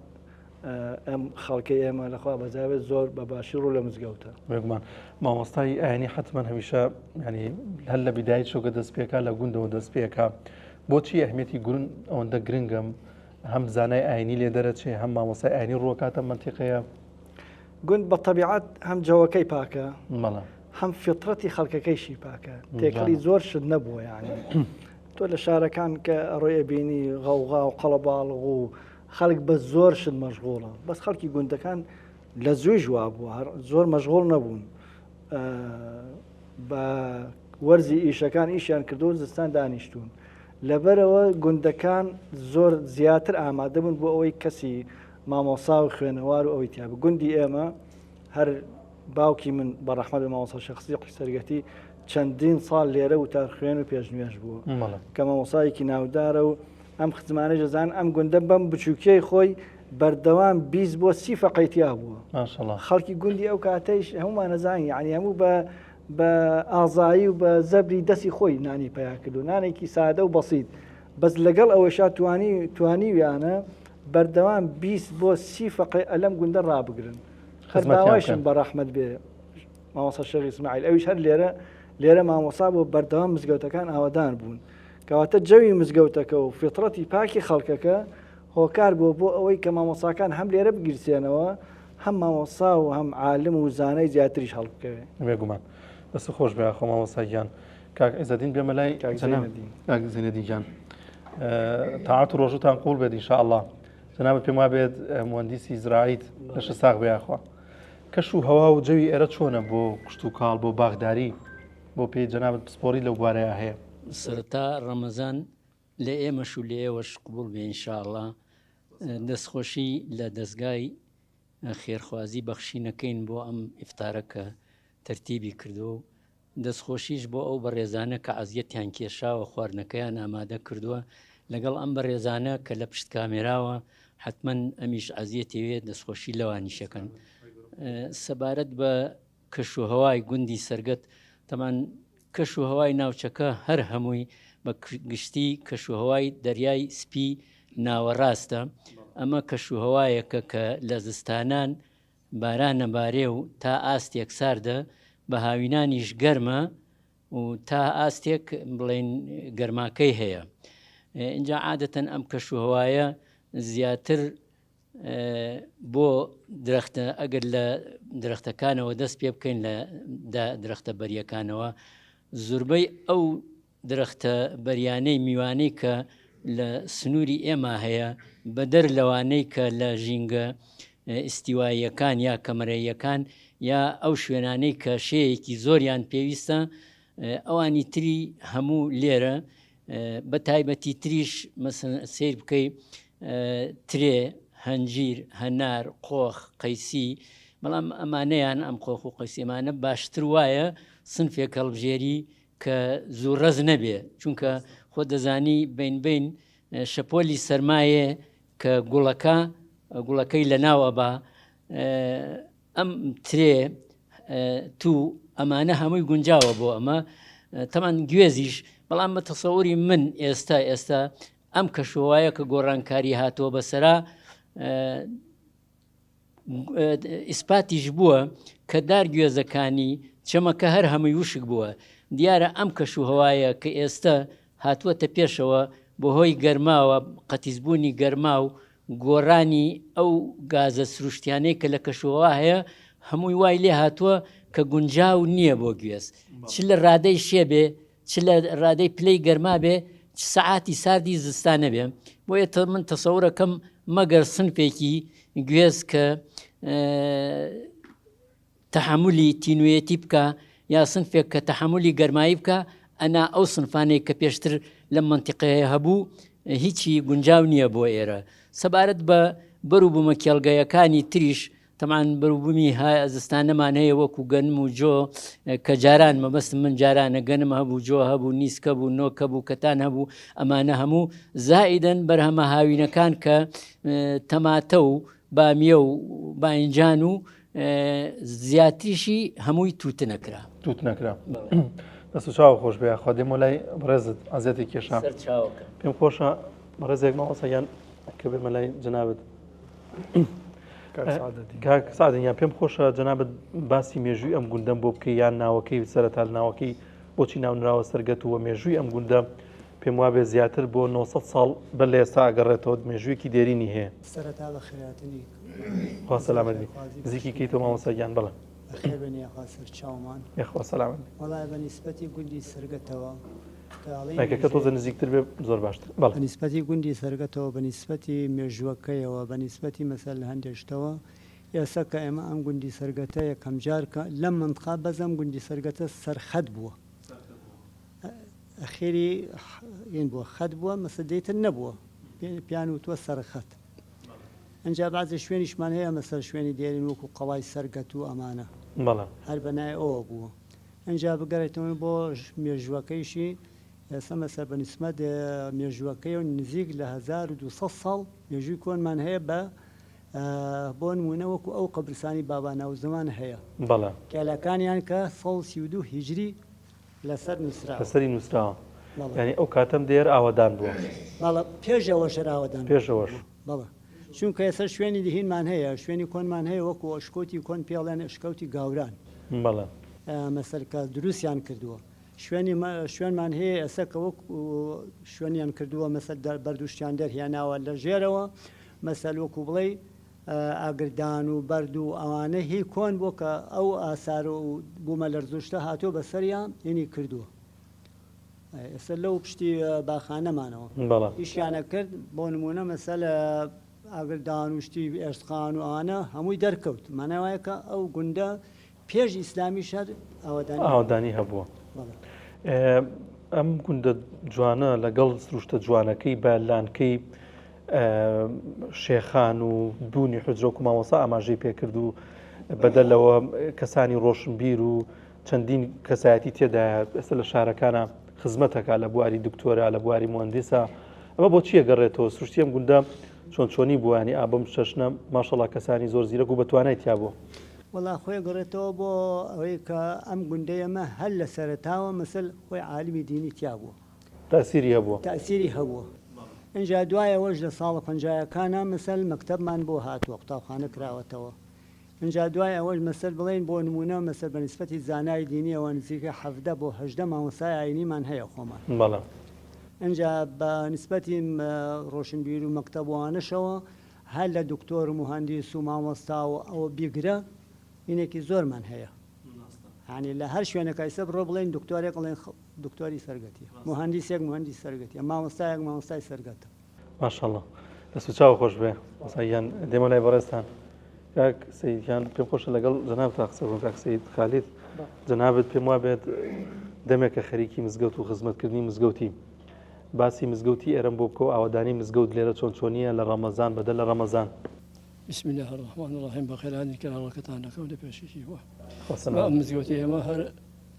ئەم خەڵکەی ئێمە لەخوا بەزاوێت زۆر بە باشی ڕوو لە مزگەوتە. بێگومان مامۆستای ئاینی حەتمەن هەمیشە ینی هەر لە بیدای شۆکە دەست پێکا لە گوندەوە دەست پێکا بۆچی ئەهمیەتی گرن ئەوەندە گرنگم هەم زانای ئاینی لێ دەرەچێ هەم مامۆستای ئاینی ڕووەکاتە مەنتیقەیە گوند بە تەبیعەت هەم جەوەکەی پاکە هەم فطرەتی خەڵکەکەیشی پاکە تێکەڵی زۆر شت نەبووە یعنی تۆ لە شارەکان کە ئەڕۆی ئەبینی غەوغا و قەڵەباڵغ و خەڵک بە زۆر شت مەشغوڵە بەس خەڵکی گوندەکان لە زوویش وا بووە هەر زۆر مەشغوڵ نەبوون بە وەرزی ئیشەکان ئیشیان کردو زستان دانیشتون لەبەرەوە گوندەکان زۆر زیاتر ئامادە بوون بۆ ئەوەی کەسی مامۆسا و خوێنەوار و ئەوەی تیا گوندی ئێمە هەر باوکی من بە ڕەحمەت بێ مامۆستا شێخ سدیق سەرگەتی چەندین ساڵ لێرە وتار خوێن و پێشنوێژ بووە کە مامۆسایەکی ناودارە و ئەم خزمانەی دەزان ئەم گوندە بەم بچووکیەی خۆی بەردەوام 20 بۆ سی فەقەی تیا بووە خەڵکی گوندی ئەو کاتەیش هەمومانەزانین یعنی هەموو بە. بە ئازایی و بە زەبری دەستی خۆی نانی پیا کردو نانێکی سادە و بەسیت بەس لەگەڵ ئەوەشا توانی توانیویانە بەردەوام 20 بۆ سی فەقێ ئەلەم گوندە ڕابگرن خزمەتیان بە ڕەحمەت بێ مامۆستا شێخ ئیسماعیل ئەویش هەر لێرە لێرە مامۆسا بۆ بەردەوام مزگەوتەکان ئاوەدان بوون کەواتە جەوی مزگەوتەکە و فطرەتی پاکی خەڵکەکە هۆکار بووە بۆ ئەوەی کە مامۆساکان هەم لێرە بگیرسێنەوە هەم مامۆسا و هەم عالم و زانای زیاتریش هەڵبکەوێ. بێگومان دەست خۆش بێ خۆ مامۆستا گیان کاک عیزەدین بێمە لای کاک زەینەدین. کاک زەینەدین گیان تاعەت و ڕۆژوتان قوڵ بێت ان شاء الله جەنابت پێم وابێت مهندسی زراعیت لەشە ساغ بێ یاخوا کەش و هەوا و جەوی ئێرە چۆنە بۆ کشت و کاڵ بۆ باخداری بۆ پێی جەنابت پسپۆری لەو بوارەیە هەیە؟ سەرەتا ڕەمەزان لە ئێمەش و لە ئێوەش قبوڵ بێ ان شاء اللە دەستخۆشی لە دەزگای خێرخوازی بەخشینەکەین بۆ ئەم ئیفتارە کە تەرتیبی کردووە و دەستخۆشیش بۆ ئەو بەڕێزانە کە عەزیەتیان کێشاوە خواردنەکەیان ئامادە کردووە لەگەڵ ئەم بەڕێزانە کە لە پشت کامێراوە حتمما ئەمیش عەزیەتێوێ دەستخۆشی لەوانیشەکەن سەبارەت بە کەشوهەوای گوندی سەرگەت، تەبعەن کەشوهەوای ناوچەکە هەر هەمووی بە گشتی کەشوهەوای دەریای سپی ناوەڕاستە، ئەمە کەشوهەوایەکە کە لە زستانان بارانە بارێ و تا ئاستێک ساردە، بە هاوینانیش گەرمە و تا ئاستێک بڵێین گەرماکەی هەیە. ئینجا عادەتەن ئەم کەشوهەوایە زیاتر بۆ درەختە ئەگەر لە درەختەکانەوە دەست پێ بکەین لە درەختە بەریەکانەوە زوربەی ئەو درەختە بەریانەی میوانەی کە لە سنووری ئێمە هەیە بەدەر لەوانەی کە لە ژینگە ئیستیواییەکان یا کەمەرەیەکان یا ئەو شوێنانەی کە شێیەکی زۆریان پێویستە ئەوانی تری هەموو لێرە بە تایبەتی تریش مەسەن سیر بکەی ترێ، هەنجیر، هەنار، قۆخ، قەیسی، بەڵام ئەمانەیان ئەم قۆخ و قەیسیمانە باشتر وایە سنفێک هەڵبژێری کە زوو ڕەز نەبێ چونکە خۆ دەزانی بین بین شەپۆلی سەرمایە کە گوڵەکە گوڵەکەی لە ناو ئەبا ئەم ترێ تو ئەمانە هەمووی گونجاوە بۆ ئەمە تەمان گوێزیش بەڵام بە تەسەوری من ئێستا ئێستا ئەم کەشوهەوایە کە گۆڕانکاری هاتووە بەسەرا ئیسپاتیش بووە کە دار گوێزەکانی چەمەکە هەر هەمووی وشک بووە دیارە ئەم کەش و هەوایە کە ئێستا هاتووەتە پێشەوە بەهۆی گەرماوە قەتیسبوونی گەرما و گۆڕانی ئەو گازە سروشتیانەی کە لە کەشوهەوا هەیە هەمووی وای لێ هاتووە کە گونجاو نییە بۆ گوێز چ لە ڕادەی شێ بێ چ لە ڕادەی پلەی گەرما بێ چ سەعاتی ساردی زستانە بێ بۆیە من تەسەورەکەم مەگەر سنفێکی گوێز کە تەحەمولی تینوێتی بکە یا سنفێک کە تەحەمولی گەرمایی بکە ئەنا ئەو سنفانەی کە پێشتر لەم منتیقەیە هەبوو هیچی گونجاو نییە بۆ ئێرە سەبارەت بە بەروبوومە کێڵگەیەکانی تریش تەبعەن بەروبوومی زستانەمان هەیە وەکو گەنم و جۆ کە جاران مەبەستم من جارانە گەنم هەبوو جۆ هەبوو نیسکە بوو نۆکە بوو کەتان هەبوو ئەمانە هەموو زائیدەن بەرهەمە هاوینەکان کە تەماتە و بامیە و باینجان و زیاتریشی هەمووی تووتنەکرا تووتنەکرا دەست و چاو خۆش بێ خوا دێمۆ لای بەڕێزت ئازیەتی کێشا پێم خۆشە بەڕێزێک مامۆستا گیان کە بێمە لای جەنابت کاک سعدین یان پێم خۆشە جەنابت باسی مێژووی ئەم گوندەم بۆ بکەی یان ناوەکەی سەرەتا ناوەکەی بۆچی ناونراوە سەرگەت و مێژووی ئەم گوندە پێم وابێ زیاتر بۆ 900 ساڵ بەر لە ئێستا ئەگەڕێتەوە مێژوویەکی دێرینی هەیە. سەرەتا بەخێرهاتنی خوا سەلامەت بی نزیکی کەیتەوە مامۆستا گیان بەڵێ. بەخێر بێن یاخوا سەرچاومان. یاخوا سەلامەت بی. وەڵا بە نیسبەتی گوندی سەرگەتەوە کە ئەڵێی مایکەکە تۆزە نزیکتر بێ زۆر باشتر بەڵێ. بە نیسبەتی گوندی سەرگەتەوە بە نیسبەتی مێژووەکەیەوە بە نیسبەتی مەسەلەن هەندێ شتەوە ئێستا کە ئێمە ئەم گوندی سەرگەتە یەکەم جار کە لەم مەنتقە بەس ئەم گوندی سەرگەتە سەرخەت بووە ئەخیری ین بووە خەت بووە مەسە دەیتر نەبووە پێیان وتووە سەرخەت ئەنجا بەعزێ شوێنیشمان هەیە مەسەل شوێنی دێرین وەکو قەڵای سەرگەت و ئەمانە بەڵێ. هەر بە ناوی ئەوە بووە ئەنجا بگەڕێتەوە بۆ مێژووەکەیشی ئێستا مەسەل بە نیسبەت مێژووەکەیەوە نزیک لە 1200 ساڵ مێژووی کۆنمان هەیە بە. بۆ نموونە وەکو ئەو قەبرسانی بابا ناوزەمان هەیە. بەڵێ. کێلەکانیان کە 132 هیجری لەسەر نووسراوە. لەسەری نووسراوە. بەڵێ. یانی ئەو کاتەم دێر ئاوەدان بووە. بەڵێ پێش ئەوەش هەر ئاوەدان بووە. پێش ئەوەش. بەڵێ. چونکە ئێستا شوێنی دهینمان هەیە، شوێنی کۆنمان هەیە وەکو ئەشکەوتی کۆن پێڵێن ئەشکەوتی گاوران. بەڵێ. مەسەل کە دروستیان کردووە. شوێنی شوێنمان هەیە ئێستا کە وەکو شوێنیان کردووە مەسەل بەردوشتیان دەرهێناوە لە ژێرەوە مەسەل وەکو بڵێی ئاگردان و بەرد و ئەوانە هی کۆن بووە کە ئەو ئاسار و بوومەلەرزوشتە هاتووە بەسەریا هینی کردووە ئێستا لەو پشتی باخانەمانەوە ئیشیانە کرد بۆ نمونە مەسەل ئاگردان و شتی ئێسقان و ئەوانە هەمووی دەرکەوت مانای وایە کە ئەو گوندە پێش ئیسلامیش هەر ئاوەدانی ئاوەدانی هەبووە. ئەم گوندە جوانە لەگەڵ سروشتە جوانەکەی بە لانکەی شێخان و بوونی حجرۆک و مامۆسا ئاماژەی پێکرد و بەدەر لەوە کەسانی ڕۆشنبیر و چەندین کەسایەتی تێدایە ئێستا لە شارەکانە خزمەتەکە لە بواری دکتۆرا لە بواری مهندسە ئەمە بۆ چیە گەڕێتەوە سروشتی ئەم گوندە چۆن چۆنی بووانی ئابم چەشنە ماشەڵا کەسانی زۆر زیرەک و بەتوانای تیا بوو. وەڵا خۆی گەڕێتەوە بۆ ئەوەی کە ئەم گوندەی ئێمە هەر لە سەرەتاوە مەسەل خۆی عالمی دینی تیا بووە. تەئسیری هەبووە. تەئسیری هەبووە. ئینجا دوای ئەوەش لە ساڵە پەنجایەکانا مەسەل مەکتەبمان بۆ هاتووە قوتابخانە کراوەتەوە. ئینجا دوای ئەوەش مەسەل بڵێین بۆ نموونە مەسەل بە نیسبەتی زانای دینیەوە نزیکەی 17 بۆ 18 مامۆستای ئاینیمان هەیە خۆمان. بەڵێ. ئینجا بە نیسبەتی ڕۆشنبیر و مەکتەب و ئەوانەشەوە هەر لە دکتۆر و موهەندیس و مامۆستا و ئەوە بیگرە هینێکی زۆرمان هەیە یانی لە هەر شوێنێکا ئیستا بڕۆ بڵێن دکتۆرێک ئەڵێن دکتۆری سەرگەتیە موهەندیسێک موهەندیس سەرگەتیە مامۆستایەک مامۆستای سەرگەتە. ماشاءاللە دەست و چاو خۆش بێ مامۆستا گیان دێمە لای بەڕێزتان کاک سەید گیان پێم خۆشە لەگەڵ جەنابتا قسە بکەم کاک سەید خالید جەنابت پێم وابێت دەمێکە خەریکی مزگەوت و خزمەتکردنی مزگەوتی باسی مزگەوتی ئێرەم بۆ بکە و ئاوەدانی مزگەوت لێرە چۆن چۆنییە لە ڕەمەزان بەدەر لە ڕەمەزان. بسم اللە الرحمن الرحیم بەخێرهاتنی کەناڵەکەتان دەکەم لە پێشەکی وە ئەم مزگەوتی ئێمە هەر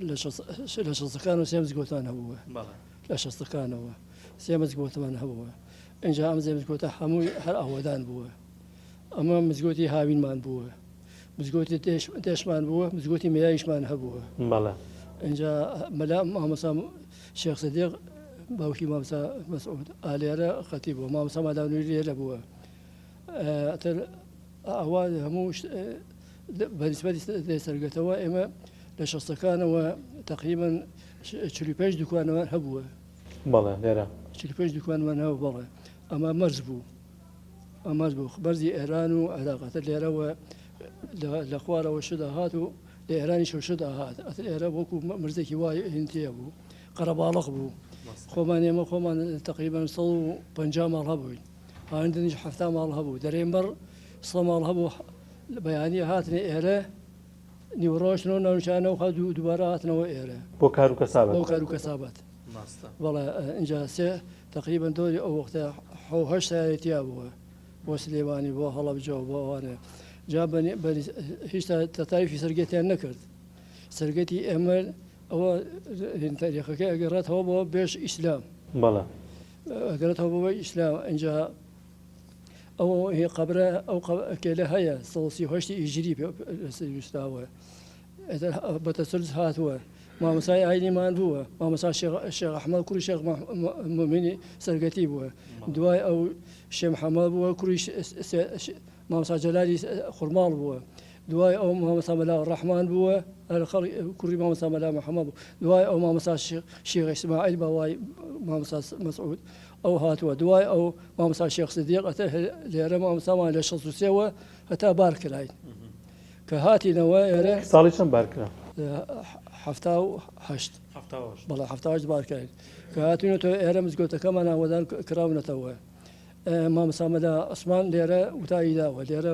لە شەستەکانەوە سێ مزگەوتان هەبووە لە شەستەکانەوە سێ مزگەوتمان هەبووە اینجا ئەم سێ مزگەوتە هەمووی هەر ئاوەدان بووە ئەمە مزگەوتی هاوینمان بووە مزگەوتی دێشمان بووە مزگەوتی مەیایشمان هەبووە بەڵێ اینجا مەلا مامۆستا شێخ سدیق باوکی مامۆستا مەسعود ئالێرە خەتیب بووە مامۆستا مەلا نوری لێرە بووە ئەتر ئەوە هەموو بە نیسبەتی سەرگەتەوە ئێمە لە شەستەکانەوە تقریبا 45 دوکانمان هەبووە بەڵێ لێرە 45 دوکانمان هەبوو بەڵێ ئەمە مەرز بوو ئەمەز بوو بەرزی ئێران و عێراق ئەتر لێرەوە لە خوارەوە شت ئەهات و لە ئێرانیشەوە شت ئەهات ئەتر ئێرە وەکو مرزێکی وای هینتیە بوو قەرەباڵغ بوو خۆمان ئێمە خۆمان تقریبا 150 ماڵ هەبووین هاندنیش حەفتا ماڵ هەبوو دەرێ مەڕ سە ماڵ هەبوو بەیانی هاتنە ئێرە نیوەڕۆشنەوە ناوچانە و دوو دووبارە هاتنەوە ئێرە بۆ کار و کەسابەت بۆ کار و کەسابەت بەڵێ ئینجا سێ تقریبا دۆری ئەو وەختە حەو هەشت سەیارەی تیا بووە بۆ سلێمانی بۆ هەڵەبجە و بۆ ئەوانە جا هیچ تەتایفی سەرگەتیان نەکرد سەرگەتی ئێمە ئەوە تاریخەکە ئەگەڕێتەوە بۆ بێش ئیسلام بەڵێ ئەگەڕێتەوە بۆ ئیسلام ئینجا ئەو هی قەبرە ئەو کێلە هەیە 138 هیجری لەسەر نووسراوە بە تەسلسل هاتووە مامۆستای ئاینیمان بووە مامۆستا شێخ ئەحمەد کوڕی شێخ مومینی سەرگەتی بووە دوای ئەو شێ محەممەد بووە کوڕی مامۆستا جەلالی خورماڵ بووە دوای ئەو مامۆستا مەلا ڕەحمان بووە هەر خەڵک کوڕی مامۆستا مەلا محەممەد بوو دوای ئەو مامۆستا شێخ ئیسماعیل باوای مامۆستا مەسعود ئەو هاتووە دوای ئەو مامۆستا شێخ سدیق ئەتە لێرە مامۆستامان لە 63ەوە هەتا بار کراین کە هاتینەوە ئێرە ساڵی چەند بار کرا؟ 78 بەڵێ 78 بار کراین کە هاتوینەتەوە ئێرە مزگەوتەکەمان ئاوەدان کراونەتەوە مامۆستا مەلا عوسمان لێرە وتاری داوە لێرە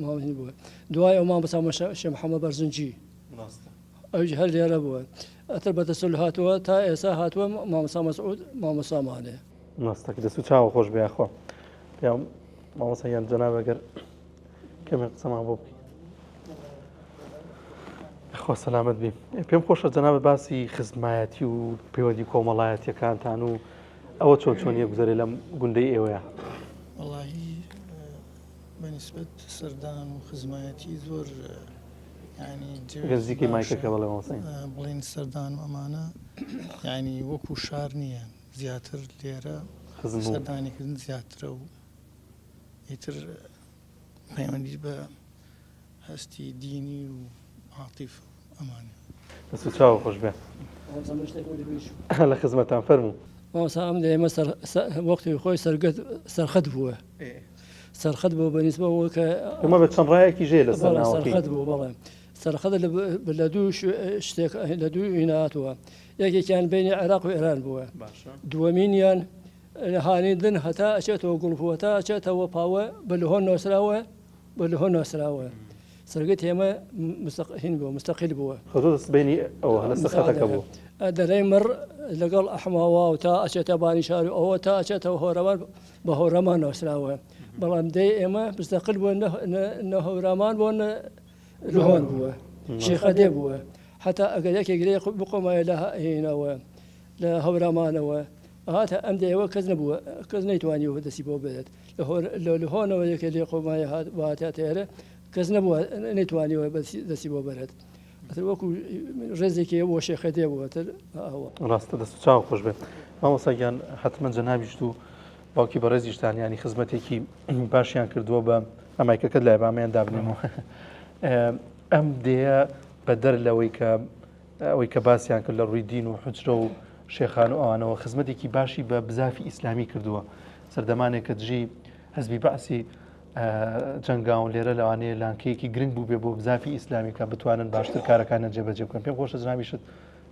مامۆستا بووە دوای ئەو مامۆستا شێخ محەممەد بەرزنجی ئەویش هەر لێرە بووە ئەتر بە تەسەل هاتووە تا ئێستا هاتووە مامۆستا مەسعود مامۆستامانێ ڕاستە دەست و چاوە خۆش بێ یاخوا مامۆستا گیان جەناب ئەگەر کەمێک قسەمان بۆ بکەی خوا سەلامەت بی پێم خۆشە جەنابت باسی خزمایەتی و پەیوەندی کۆمەڵایەتیەکانتان و ئەوە چۆن چۆنیە گوزەرێ لەم گوندەی ئێوەیە وەڵاهی. بە نیسبەت سەردان و خزمایەتی زۆر یانی ئەگەر جێوێکی نزیکەی باشە مایکەکە بەڵێ مامۆستا. بڵێن سەردان و ئەمانە یانی وەکو شار نییە زیاتر لێرە خزم و سەردانیکردن زیاترە و ئیتر پەیوەندی بە هەستی دینی و عاتیفە و ئەمانە. دەست و چاو خۆش بێ. لە خزمەتان فەرموو. مامۆستا ئەم دەیەمە سەر وەختی خۆی سەرگەت سەرخەت بووە سەرخەت بووە بە نیسبە ئەوە کە ئەمە بە چەند ڕایەکی ژێ لەسەر بەڵێ ناوەکەی. سەرخەت بوو بەڵێ سەرخەت لە لە دوو شتێک لە دوو هینا هاتووە یەکێکیان بینی عێراق و ئێران بووە باشە. دووەمینیان هانیدن هەتا ئەچێتەوە گوڵپووە تا ئەچێتەوە پاوە بە لهۆن نۆسراوە بە لهۆن ناسراوە سەرگەت ئێمە هین بووە مستەقیل بووە. خۆ دەست بینی ئەوە لەسەر خەتەکە بوو. دەرەی مڕ لەگەڵ ئەحماوا و تا ئەچێتە بانی شار و ئەوە تا ئەچێتەوە هۆرەمان بە هۆرەمان ناسراوە بەڵام دەی ئێمە مستەقل بووە نە هەورامان بووە نە لهۆن بووە شێخە دێ بووە حتا ئەگەر یەکێک لێ بقۆمایە لە هینەوە لە هەورامانەوە هاتە ئەم دێوە کەس نەبووە کەس نەیتوانیوە دەستی بۆ بێت لە لهۆنەوە یەکێ لێ قۆمایە هات باتە تێرە کەس نەبووە نەیتوانیوە دەستی بۆ بەرێت ئەتر وەکو ڕێزێکی بۆ شێخە دێ بووە تر ئەوە. ڕاستە دەست و چاو خۆش بێت مامۆستا گیان حەتمەن جەنابیشت و باوکی بەڕێزیشتان ینی خزمەتێکی باشیان کردووە بە ئەمایکەکەت لای بامیان دابنێمەوە ئەم دێیە بەدەر لەوەی کە ئەوەی کە باسیان کرد لە ڕووی دین و حوجرە و شێخان و ئەوانەوە خزمەتێکی باشی بە بزافی ئیسلامی کردووە سەردەمانێک کە دژی حزبی بەعسی جەنگاون لێرە لەوانەیە لانکەیەکی گرنگ بوو بێ بۆ بزافی ئیسلامی کە بتوانن باشتر کارەکانیان جێبەجێ بکەن پێم خۆشە جنابیشت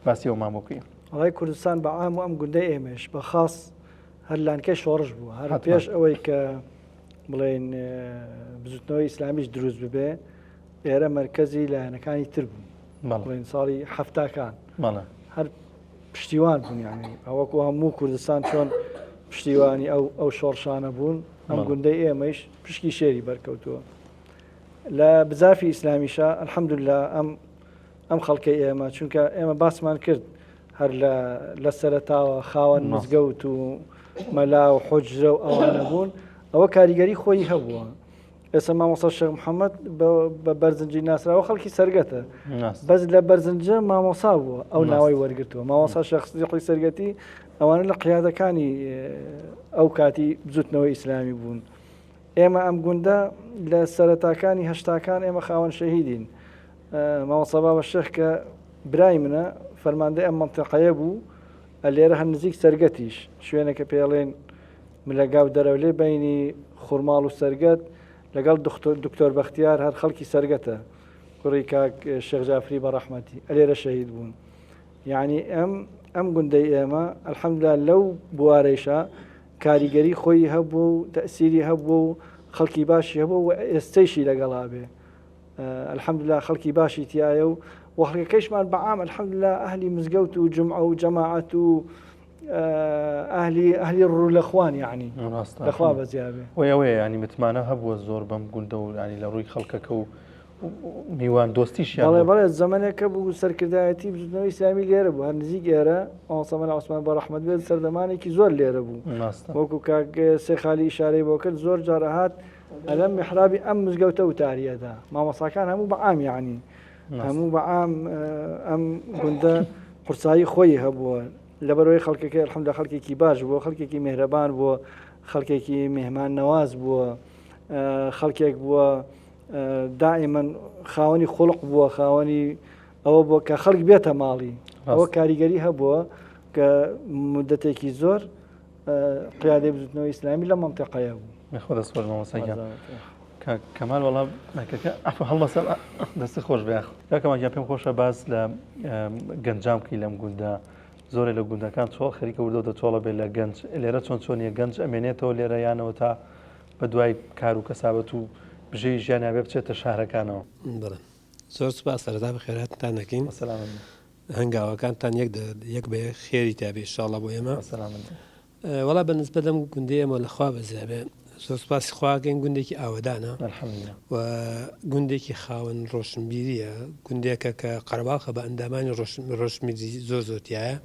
باسی ئەومان بۆ بکەی. وەڵای کوردستان بە عام و ئەم گوندەی ئێمەش بە خاص هەر لانکەی شۆڕش بوو هەر پێش ئەوەی کە بڵێن بزوتنەوەی ئیسلامیش دروست ببێ ئێرە مەرکەزی لایەنەکانی تر بوو بڵێن ساڵی حەفتاکان هەر پشتیوان بوون یانی ئەوەکو هەموو کوردستان چۆن پشتیوانی ئەو ئەو شۆڕشانە بوون ئەم گوندەی ئێمەش پشکی شێری بەرکەوتووە لە بزافی ئیسلامیشە الحەمدللا ئەم ئەم خەڵکەی ئێمە چونکە ئێمە باسمان کرد هەر لە لە سەرەتاوە خاوەن مزگەوت و مەلا و حۆجرە و ئەوانە بوون ئەوە کاریگەری خۆی هەبووە ئێستا مامۆستا شێخ محەممەد بە بەرزنجی ناسراوە خەڵکی سەرگەتە بەس لە بەرزنجە مامۆسا بووە ئەو ناوەی وەرگتووە مامۆسا شخصی سەرگەتی ئەوانە لە قیادەکانی ئەو کاتی بزوتنەوەی ئیسلامی بوون ئێمە ئەم گوندە لە سەرەتاکانی هەشتاکان ئێمە خاوەن شەهیدین مامۆستا بابە شێخ کە برای منە فەرماندەی ئەم منطقەیە بوو لێرە هەر نزیک سەرگەتیش شوێنەکە پێڵێن ملەگا و دەرەولێ بەینی خورماڵ و سەرگەت لەگەڵ دکتۆر بەختیار هەر خەڵکی سەرگەتە کوڕی کاک شێخ جافری بە ڕەحمەتی ئەلێرە شەهید بوون یعنی ئەم ئەم گوندەی ئێمە الحمدلله لەو بوارەیشە کاریگەری خۆی هەبوو و تەسیری هەبوو و خەڵکی باشی هەبوو و ئێستەیشی لەگەڵا بێ الحمدلله خەڵکی باشی تایە و وەخەڵکەکەیشمان بەعام الحمدلله ئەهلی مزگەوت و جمعە و جەماعەت و ئەهلی ئەهلی ڕوو لە خوان یعنی لەخوا بەزیابێ وی ئەوەیە ینی متمانە هەبووە زۆر بەم گوندە و ینی لە ڕووی خەڵکەکە و میوان دۆستیشیان بەڵێ بەڵێ زەمەنێکە بوو سەرکردایەتی بزوتنەوەی ئیسلامی لێرە بوو هەر نزیک ئێرە مامۆستا مەلا عوسمان بە ڕەحمەت بێت سەردەمانێکی زۆر لێرە بوو وەکو کاک سێخالی ئیشارەی بۆ کرد زۆر جار ئەهات ئەلەم میحرابی ئەم مزگەوتە وتاریەدا مامۆساکان هەموو بە عام یعنی هەموو بە عام ئەم گوندە قورسایی خۆی هەبووە لەبەرەوەی خەڵکەکەی الحمدلله خەڵکێکی باش بووە خەڵکێکی مهرەبان بووە خەڵکێکی مهمان نەواز بووە خەڵکێک بووە دائیمەن خاوەنی خولق بووە خاوەنی ئەوە بووە کە خەڵک بێتە ماڵی ئەوە کاریگەری هەبووە کە مدەتێکی زۆر قیادەی بزوتنەوەی ئیسلامی لە منطقەیە بوو. خۆ دەست خۆش مامۆستا گیان. کاک کەمال وەڵا مایکەکە عەفو هەڵمەسە دەست خۆش بێ یاخ. کاک کەمال گیان پێم خۆشە باس لە گەنجان بکەی لەم گوندە زۆرێ لە گوندەکان چۆڵ خەریکە وردە وردە چۆڵە بێ لە گەنج لێرە چۆن چۆنیە گەنج ئەمێنێتەوە لێرە یانەوە تا بە دوای کار و کەسابەت و بژێوی ژیانیا بێ بچێتە شارەکانەوە. بەڵێ زۆر سوپاس سەرەتا بەخێرهاتنتان دەکەین. بەسەلامەت بن. هەنگاوەکانتان یەک یەک بە یەک خێری تابێ ئیشاڵڵا بۆ ئێمە وەڵا بە نسبەت ئەم گوندەی ئێمە لە خوا بەزیابێ زۆر سوپاسی خواکەین گوندێکی ئاوەدانە و گوندێکی خاوەن ڕۆشنبیریە گوندێکە کە قەرەباڵخە بە ئەندامانی ڕۆشنبیری زۆر زۆر تایە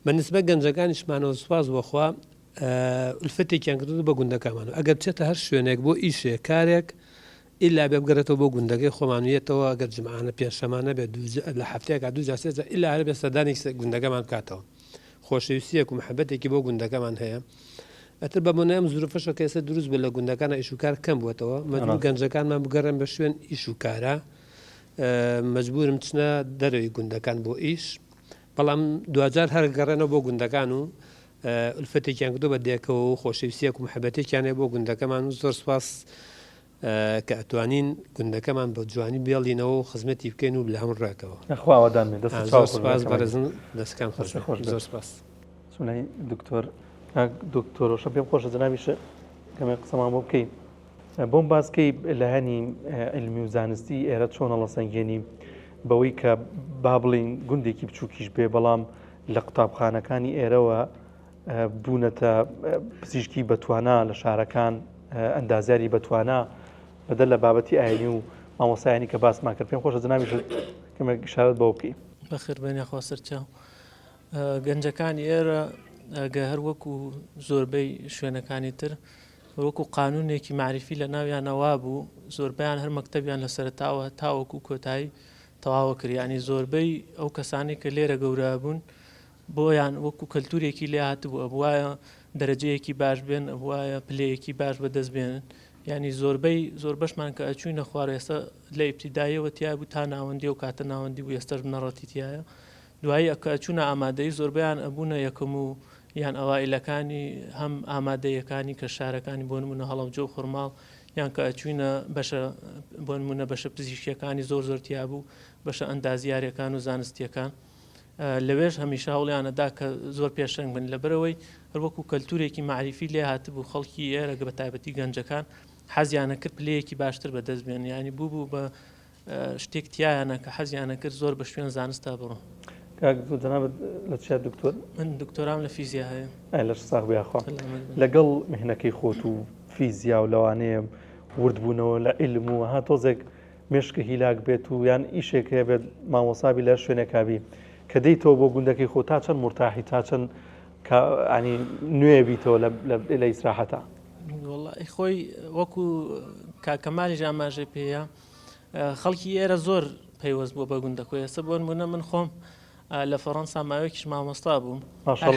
بە نسبەت گەنجەکانیشمانەوە سوپاس بۆخوا. ئولفەتێکیان کردووە بە گوندەکەمان ئەگەر بچێتە هەر شوێنێک بۆ ئیشێ کارێک ئیلا بێ بگەڕێتەوە بۆ گوندەکەی خۆمان و یەتەوە ئەگەر جمعانە پێنجشەمانە بێت لە هەفتەیەکا دوو جار سێ جار ئیلا هەر بێ سەردانی گوندەکەمان بکاتەوە خۆشەویستیەک و محەبەتێکی بۆ گوندەکەمان هەیە ئەتر بە بۆنەی ئەم زروفەشە کە ئێستا دروست بوو لە گوندەکانە ئیش و کار کەم بووەتەوە مەجبور گەنجەکانمان بگەڕێن بە شوێن ئیش و کارە مەجبورم چنە دەرەوەی گوندەکان بۆ ئیش بەڵام دواجار هەر گەڕێنەوە بۆ گوندەکان و ئولفەتێکیان کردووە بە دێکەوە و خۆشەویستیەک و محەبەتێکیان هەیە بۆ گوندەکەمان و زۆر سوپاس کە ئەتوانین گوندەکەمان بە جوانی بێڵینەوە و خزمەتی بکەین و لە هەموو ڕوێکەوە. خوا ئاوەدان بێت دەستت چاو زۆر سوپاس بەڕێزم دەستەکان خۆش بێت زۆر سوپاس. چونای دکتۆر کاک دکتۆر وشە پێم خۆشە جەنابیشت کەمێک قسەمان بۆ بکەی بۆم باس کەی لایەنی عیلمی و زانستی ئێرە چۆن هەڵەسەنگێنی بەوەی کە با بڵین گوندێکی بچووکیش بێ بەڵام لە قوتابخانەکانی ئێرەوە بوونەتە پزیشکی بەتوانا لە شارەکان ئەندازیاری بەتوانا بەدەر لە بابەتی ئاینی و مامۆسایانی کە باسمان کرد پێم خۆشە جنابیشت کەمێک ئیشارەت بەوە بکەی. بەخێربێن یاخوا سەرچاو. گەنجەکانی ئێرە گە هەر وەکو زۆربەی شوێنەکانی تر وەکو قانونێکی مەعریفی لە ناویانە وابوو زۆربەیان هەر مەکتەبیان لە سەرەتاوە تاوەکو کۆتایی تەواوە کرد یانی زۆربەی ئەو کەسانەی کە لێرە گەورە بوون بۆیان وەکو کەلتورێکی لێ هاتبوو ئەبوایە دەرەجەیەکی باش بێن ئەبوایە پلەیەکی باش بەدەست بێنن یانی زۆربەی زۆربەشمان کە ئەچوینە خوار ئێستا لە ئیبتیداییەوە تیا بوو تا ناوەندی و کاتە ناوەندی بوو ئێستاش بنەڕەتی تایە دوایی کە ئەچوونە ئامادەیی زۆربەیان ئەبوونە یەکەم و یان ئەوائیلەکانی هەم ئامادەیەکانی کە شارەکانی بۆ نمونە هەڵەبجە و خورماڵ یان کە ئەچوینە بەشە بۆ نمونە بەشە پزیشکیەکانی زۆر زۆر تیابوو بەشە ئەندازیارەکان و زانستیەکان لەوێش هەمیشە هەوڵیانەدا کە زۆر پێشەنگ بن لەبەرەوەی هەروەکو کەلتورێکی مەعریفی لێ هاتبوو خەڵکی ئێرە بە تایبەتی گەنجەکان حەزیانە کرد پلەیەکی باشتر بەدەست بێن ینی بوو بوو بە شتێک تیایانە کە حەزیانە کرد زۆر بە شوێن زانستا بڕۆن. کاک دکتۆر جەنابت لە چیا دکتۆر؟ من دکتۆرام لە فیزیا هەیە. ئەی لەش ساغ بێ یاخوا. لەگەڵ میهنەکەی خۆت و فیزیا و لەوانەیە وردبوونەوە لە عیلم و ها تۆزێک مێشکە هیلاک بێت و یان ئیشێک هەیە بێت مامۆسا بی لە هەر شوێنێکا بی کە دێیتەوە بۆ گوندەکەی خۆ تا چەند مورتاحی تا چەند ینی نوێ بیتەوە لە ئیسراحەتا؟ وەڵی خۆی وەکو کاک کەمالیش ئاماژەی پێیە خەڵکی ئێرە زۆر پەیوەست بووە بە گوندەکەی ئێستا بۆ نمونە من خۆم لە فەڕەنسا ماوەیەکیش مامۆستا بووم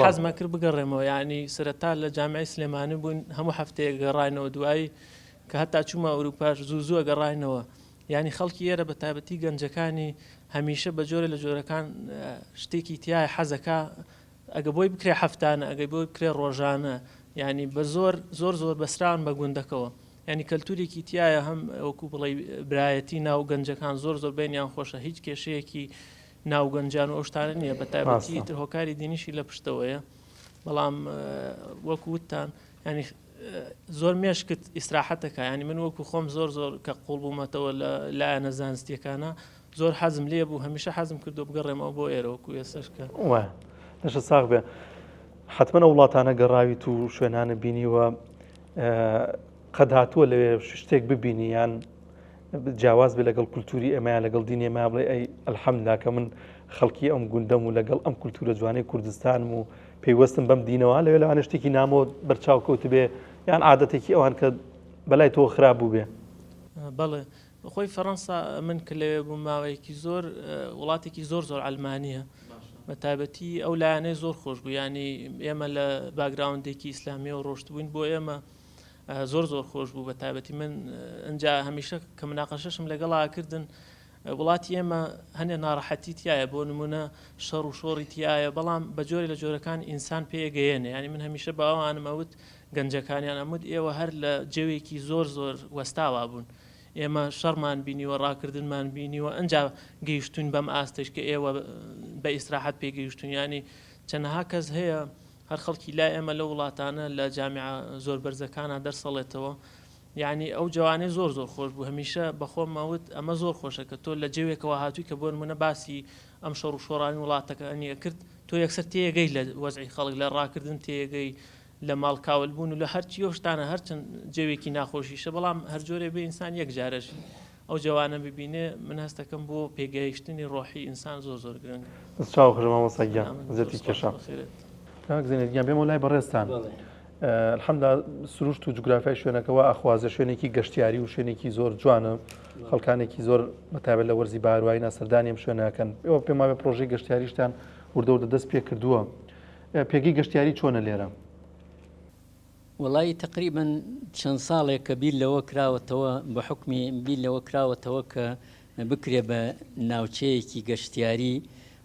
حەزمە کرد بگەڕێمەوە یعنی سەرەتا لە جامعی سلێمانی بوون هەموو هەفتەیەک گەڕاینەوە دوایی کە هەتا چوومە ئەوروپاش زوو زووە گەڕاینەوە یعنی خەڵکی ئێرە بە تایبەتی گەنجەکانی هەمیشە بە جۆرە لە جۆرەکان شتێکی تایە حەزەکە ئەگە بۆی بکرێ هەفتانە ئەگەی بۆی بکرێ ڕۆژانە یعنی بە زۆر زۆر زۆر بەسران بە گوندەکەوە یانی کەلتورێکی تیایە هەم وەکو بڵێی برایەتی ناو گەنجەکان زۆر زۆر بینیان خۆشە هیچ کێشەیەکی ناو گەنجان و ئەو شتانە نییە بە تایبەتی تر هۆکاری دینیشی لە پشتەوەیە بەڵام وەکو وتتان ینی زۆر مێشکت ئیسراحەتەکە ینی من وەکو خۆم زۆر زۆر کە قوڵ بوومەتەوە لە لایەنە زانستیەکانە زۆر حەزم لێ بوو هەمیشە حەزم کردو بگەڕێمەوە بۆ ئێرە وەکو ئێستاش کە لەشە ساغ بێ حتمما ئەو وڵاتانە گەڕاویت و شوێنانە بینیوە قەت هاتووە لەوێ شتێک ببینی یان جیاواز بێ لەگەڵ کولتوری ئێمەیان لەگەڵ دینی ئێمە بڵێ ئەی الحەمدلله کە من خەڵکی ئەم گوندەم و لەگەڵ ئەم کولتورە جوانەی کوردستانم و پەیوەستم بەم دینەوە لەوێ لەوانە شتێکی نامۆ بەرچاو کەوتبێ یان عادەتێکی ئەوان کە بەلای تۆ خراپ بوو بێ بەڵێ خۆی فەڕەنسا من کە لەوێ بووم ماوەیەکی زۆر وڵاتێکی زۆر زۆر عەلمانییە بە تایبەتی ئەو لایەنەی زۆر خۆش بوو ینی ئێمە لە باگراوندێکی ئیسلامیەوە ڕۆشتبووین بۆ ئێمە زۆر زۆر خۆش بوو بە تایبەتی من ئەجا هەمیشە کە مناقەشەشم لەگەڵا کردن وڵاتی ئێمە هەنێ ناڕەحەتی تایە بۆ نمونە شەڕ و شۆڕی تایە بەڵام بە جۆرە لە جۆرەکان ئینسان پێگەیەنێ ینی من هەمیشە باوانم ئەوت گەنجەکانیان ئەموت ئێوە هەر لە جەوێکی زۆر زۆر وەستاوا بوون ئێمە شەڕمان بینیوە ڕاکردنمان بینیوە ئەنجا گەیشتوین بەم ئاستەش کە ئێوە بە ئیسراحەت پێ گەیشتون ینی چەنەها کەس هەیە هەر خەڵکی لای ئێمە لە وڵاتانە لە جامیعە زۆر بەرزەکانە دەرسەڵێتەوە یعنی ئەو جوانەی زۆر زۆر خۆش بوو هەمیشە بەخۆمەوت ئەمە زۆر خۆشە کە تۆ لە جەوێکەوە هاتووی کە بۆ نمونە باسی ئەم شەڕ و شۆڕانی وڵاتەکانی ئەکرد تۆ یەکسەر تێگەی لە وەزعی خەڵک لە ڕاکردن تێگەی لە ماڵ کاول بوون و لە هەرچی ئەو شتانە هەرچەند جەوێکی ناخۆشیشە بەڵام هەر جۆرێ بێ ئینسان یەک جارەژی ئەو جەوانە ببینێ من هەستەکەم بۆ پێگەیشتنی ڕۆحی ئینسان زۆر زۆر گرنگە. دەست چاو خۆش مامۆستا گیان زەتی کێشا. کاک زەینەت گیان بێمەوە لای بەڕێزتان. الحمدلله سروشت و جوگرافیای شوێنەکە وا ئەخوازێ شوێنێکی گەشتیاری و شوێنێکی زۆر جوانە خەڵکانێکی زۆر بەتایبەت لە وەرزی بارواینە سەردانی ئەم شوێنەکەن ئێوە پێم وابێ پرۆژەی گەشتیاریشتان وردە وردە دەست پێ کردووە پێگەی گەشتیاری چۆنە لێرە؟ وەڵایی تەقریبەن چەند ساڵێکە بیر لەوە کراوەتەوە بە حوکمی بیر لەوە کراوەتەوە کە بکرێ بە ناوچەیەکی گەشتیاری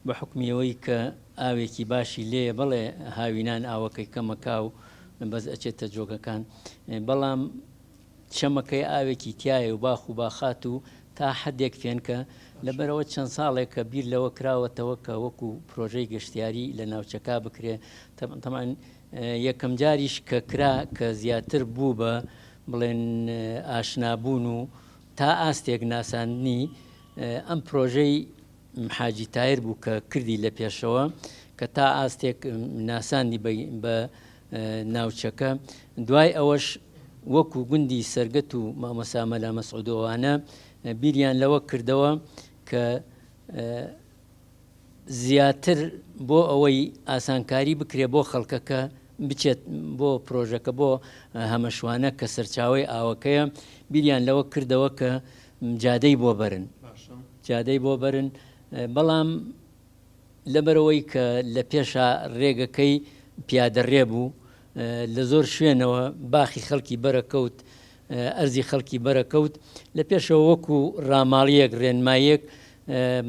بە حوکمی ئەوەی کە ئاوێکی باشی لێیە بەڵێ هاوینان ئاوەکەی کەمەکا و بەس ئەچێتە جۆگەکان بەڵام چەمەکەی ئاوێکی تایە و باخ و باخات و تا حدێک فێنکە لەبەرەوە چەند ساڵێکە بیر لەوە کراوەتەوە کە وەکو پرۆژەی گەشتیاری لە ناوچەکە بکرێ تەمان یەکەم جاریش کە کرا کە زیاتر بوو بە بڵێن ئاشنابوون و تا ئاستێک ناساندنی ئەم پرۆژەی حاجی تایر بوو کە کردی لە پێشەوە کە تا ئاستێک ناساندی بە ناوچەکە دوای ئەوەش وەکو گوندی سەرگەت و مامۆسا مەلا مەسعودۆوانە بیریان لەوە کردەوە کە زیاتر بۆ ئەوەی ئاسانکاری بکرێت بۆ خەڵکەکە بچێت بۆ پرۆژەکە بۆ هەمەشوانە کە سەرچاوەی ئاوەکەیە بیریان لەوە کردەوە کە جادەی بۆ بەرن جادەی بۆ بەرن بەڵام لەبەرەوەی کە لە پێشا ڕێگەکەی پیادەڕێ بوو لە زۆر شوێنەوە باخی خەڵکی بەرەکەوت ئەرزی خەڵکی بەرەکەوت لە پێشەوە وەکو ڕاماڵیەک ڕێنمایەک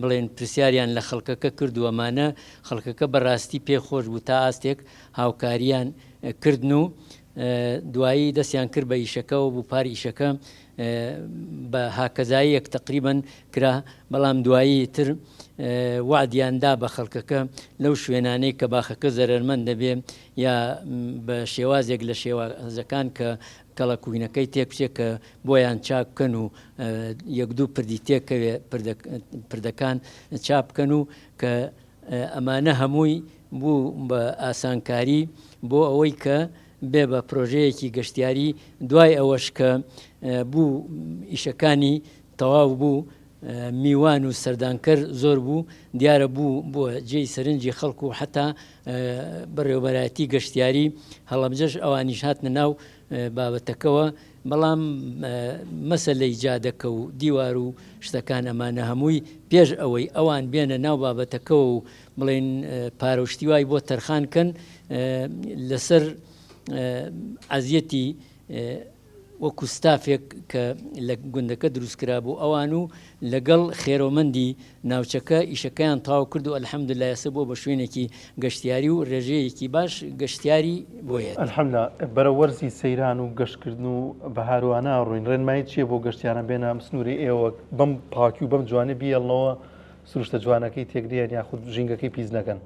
بڵێن پرسیاریان لە خەڵکەکە کرد و ئەمانە خەڵکەکە بەڕاستی پێ خۆش بوو تا ئاستێک هاوکاریان کردن و دوایی دەستیان کرد بە ئیشەکەەوە بوو پار ئیشەکە بە هاکەزاییەک تقریبن کرا بەڵام دوایی تر وعدیان دا بە خەڵکەکە لەو شوێنانەی کە باخەکە زەرەرمەند دەبێ یا بە شێوازێک لە شێوازەکان کە کەڵەکوینەکەی تێک بچێ کە بۆیان چاک بکەن و یەک دوو پردی تێکەوێ پردەکان چاپ بکەن و کە ئەمانە هەمووی بوو بە ئاسانکاری بۆ ئەوەی کە بێ بە پرۆژەیەکی گەشتیاری دوای ئەوەش کە بوو ئیشەکانی تەواو بوو میوان و سەردانکەر زۆر بوو، دیارە بوو بووە جێی سەرنجی خەڵک و حەتا بەڕێوەبەرایەتی گەشتیاری هەڵەبجەش ئەوانیش هاتنە ناو بابەتەکەوە، بەڵام مەسەلەی جادەکە و دیوار و شتەکان ئەمانە هەمووی پێش ئەوەی ئەوان بێنە ناو بابەتەکەوە و بڵێن پارە و شتی وای بۆ تەرخان کەن لەسەر ئەزیەتی وەکو ستافێک کە لە گوندەکە دروست کرابوو ئەوان و لەگەڵ خێرۆمەندی ناوچەکە ئیشەکەیان تەواو کرد و الحمدللە ئێستا بووە بە شوێنێکی گەشتیاری و رێژەیەکی باش گەشتیاری بۆ یەت. الحمدللە بەرەو وەرزی سەیران و گەشتکردن و بەهار و ئەنا ئەڕۆین ڕێنمایی چیە بۆ گەشتیاران بێنە ئەم سنوورەی ئێوە بەم پاکی و بەم جوانی بیەڵنەوە سروشتە جوانەکەی تێکنەیەن یاخود ژینگەکەی پیس نەکەن؟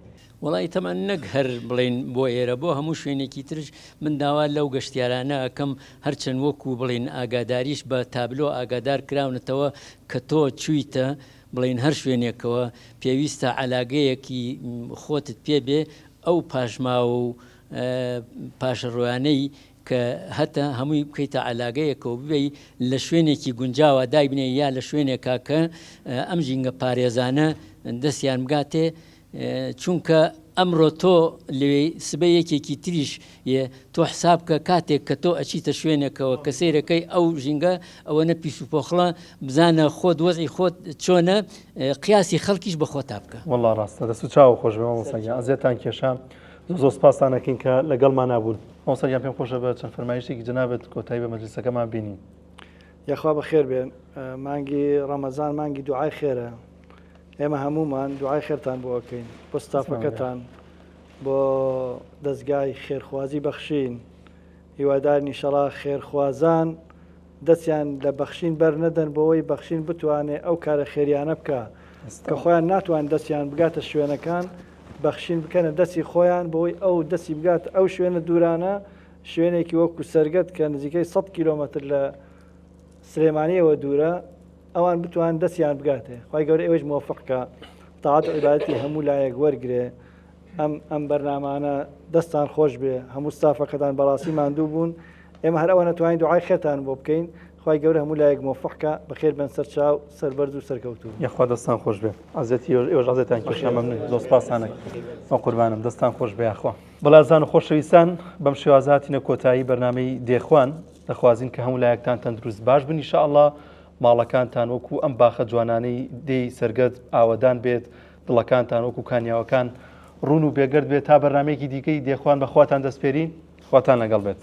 وەڵایی تەبعەن نەک هەر بڵێین بۆ ئێرە بۆ هەموو شوێنێکی ترش من داوا لەو گەشتیارانە ئەکەم هەرچەند وەکو بڵێین ئاگاداریش بە تابلۆ ئاگادار کراونەتەوە کە تۆ چویتە بڵێین هەر شوێنێکەوە پێویستە عەلاگەیەکی خۆتت پێ بێ ئەو پاشماوە و پاشەڕۆیانەی کە هەتە هەمووی بکەیتە عەلاگەیەکەوە ببەی لە شوێنێکی گونجاوە دایبنێی یا لە شوێنێکا کە ئەم ژینگە پارێزانە دەستیان بگاتێ چونکە ئەمڕۆ تۆ لەوێی سبەی یەکێکی تریش یێ، تۆ حساب کە کاتێک کە تۆ ئەچیتە شوێنێکەوە کە سەیرەکەی ئەو ژینگە ئەوەنە پیس و پۆخڵە بزانە خۆت وەزعی خۆت چۆنە قیاسی خەڵکیش بە خۆتا بکە. وەڵا ڕاستە دەست و چاوو خۆش بێ مامۆستا گیان ئەزیەتتان کێشام زۆر زۆر سپاستان ئەکەین کە لەگەڵمانا بوون مامۆستا گیان پێم خۆشە بە چەند فەرمایشتێکی جەنابت کۆتایی بە مەجلیسەکەمان بینین. یاخوا بەخێر بێن مانگی ڕەمەزان مانگی دوعای خێرە ئێمە هەموومان دوعای خێرتان بۆ ئەکەین بۆ ستافەکەتان بۆ دەستگای خێرخوازی بەخشین هیوادارین ئیشەڵا خێرخوازان دەستیان لە بەخشین بەر نەدەن بۆەوەی بەخشین بتوانێ ئەو کارە خێریانە بکە کە خۆیان ناتوان دەستیان بگاتە شوێنەکان بەخشین بکەنە دەستی خۆیان بۆی ئەو دەستی بگات ئەو شوێنە دوورانە شوێنێکی وەکو سەرگەت کە نزیکەی 100 کیلۆمەتر لە سلێمانیەوە دوورە ئەوان بتوان دەستیان بگاتێ خوای گەورە ئێوەش مۆفق کە تاعەت و عیبادەتی هەموو لایەک وەرگێ ئەم ئەم بەرنامانە دەستان خۆش بێ هەموو ستافەکەتان بەڕاستی ماندوو بوون ئێمە هەر ئەوە نەتوانین دوعای خێرتان بۆ بکەین. خوای گەورە هەموو لایەک مۆفەق کا بەخێر بێن سەر چاو سەربەرز و سەرکەوتوو. یاخوا دەستان خۆش بێ عەزێتی ئێوەش عەزێتان کێشا مەمنون زۆر سپاستان ئەکەم بەقوربانم دەستان خۆش بێ یاخوا. بەڵێ ئازیزان و خۆشەویستان بەم شێوازە هاتینە کۆتایی بەرنامەی دێخوان دەخوازین کە هەموو لایەکتان تەندروست باش بن ئیشاءاللە ماڵەکانتان وەکو ئەم باخە جوانانەی دێی سەرگەرد ئاوەدان بێت دڵەکانتان وەکو کانیاوەکان ڕوون و بێگەرد بێت تا بەرنامەیەکی دیکەی دێخوان بە خواتان دەسپێرین خواتان لەگەڵ بێت.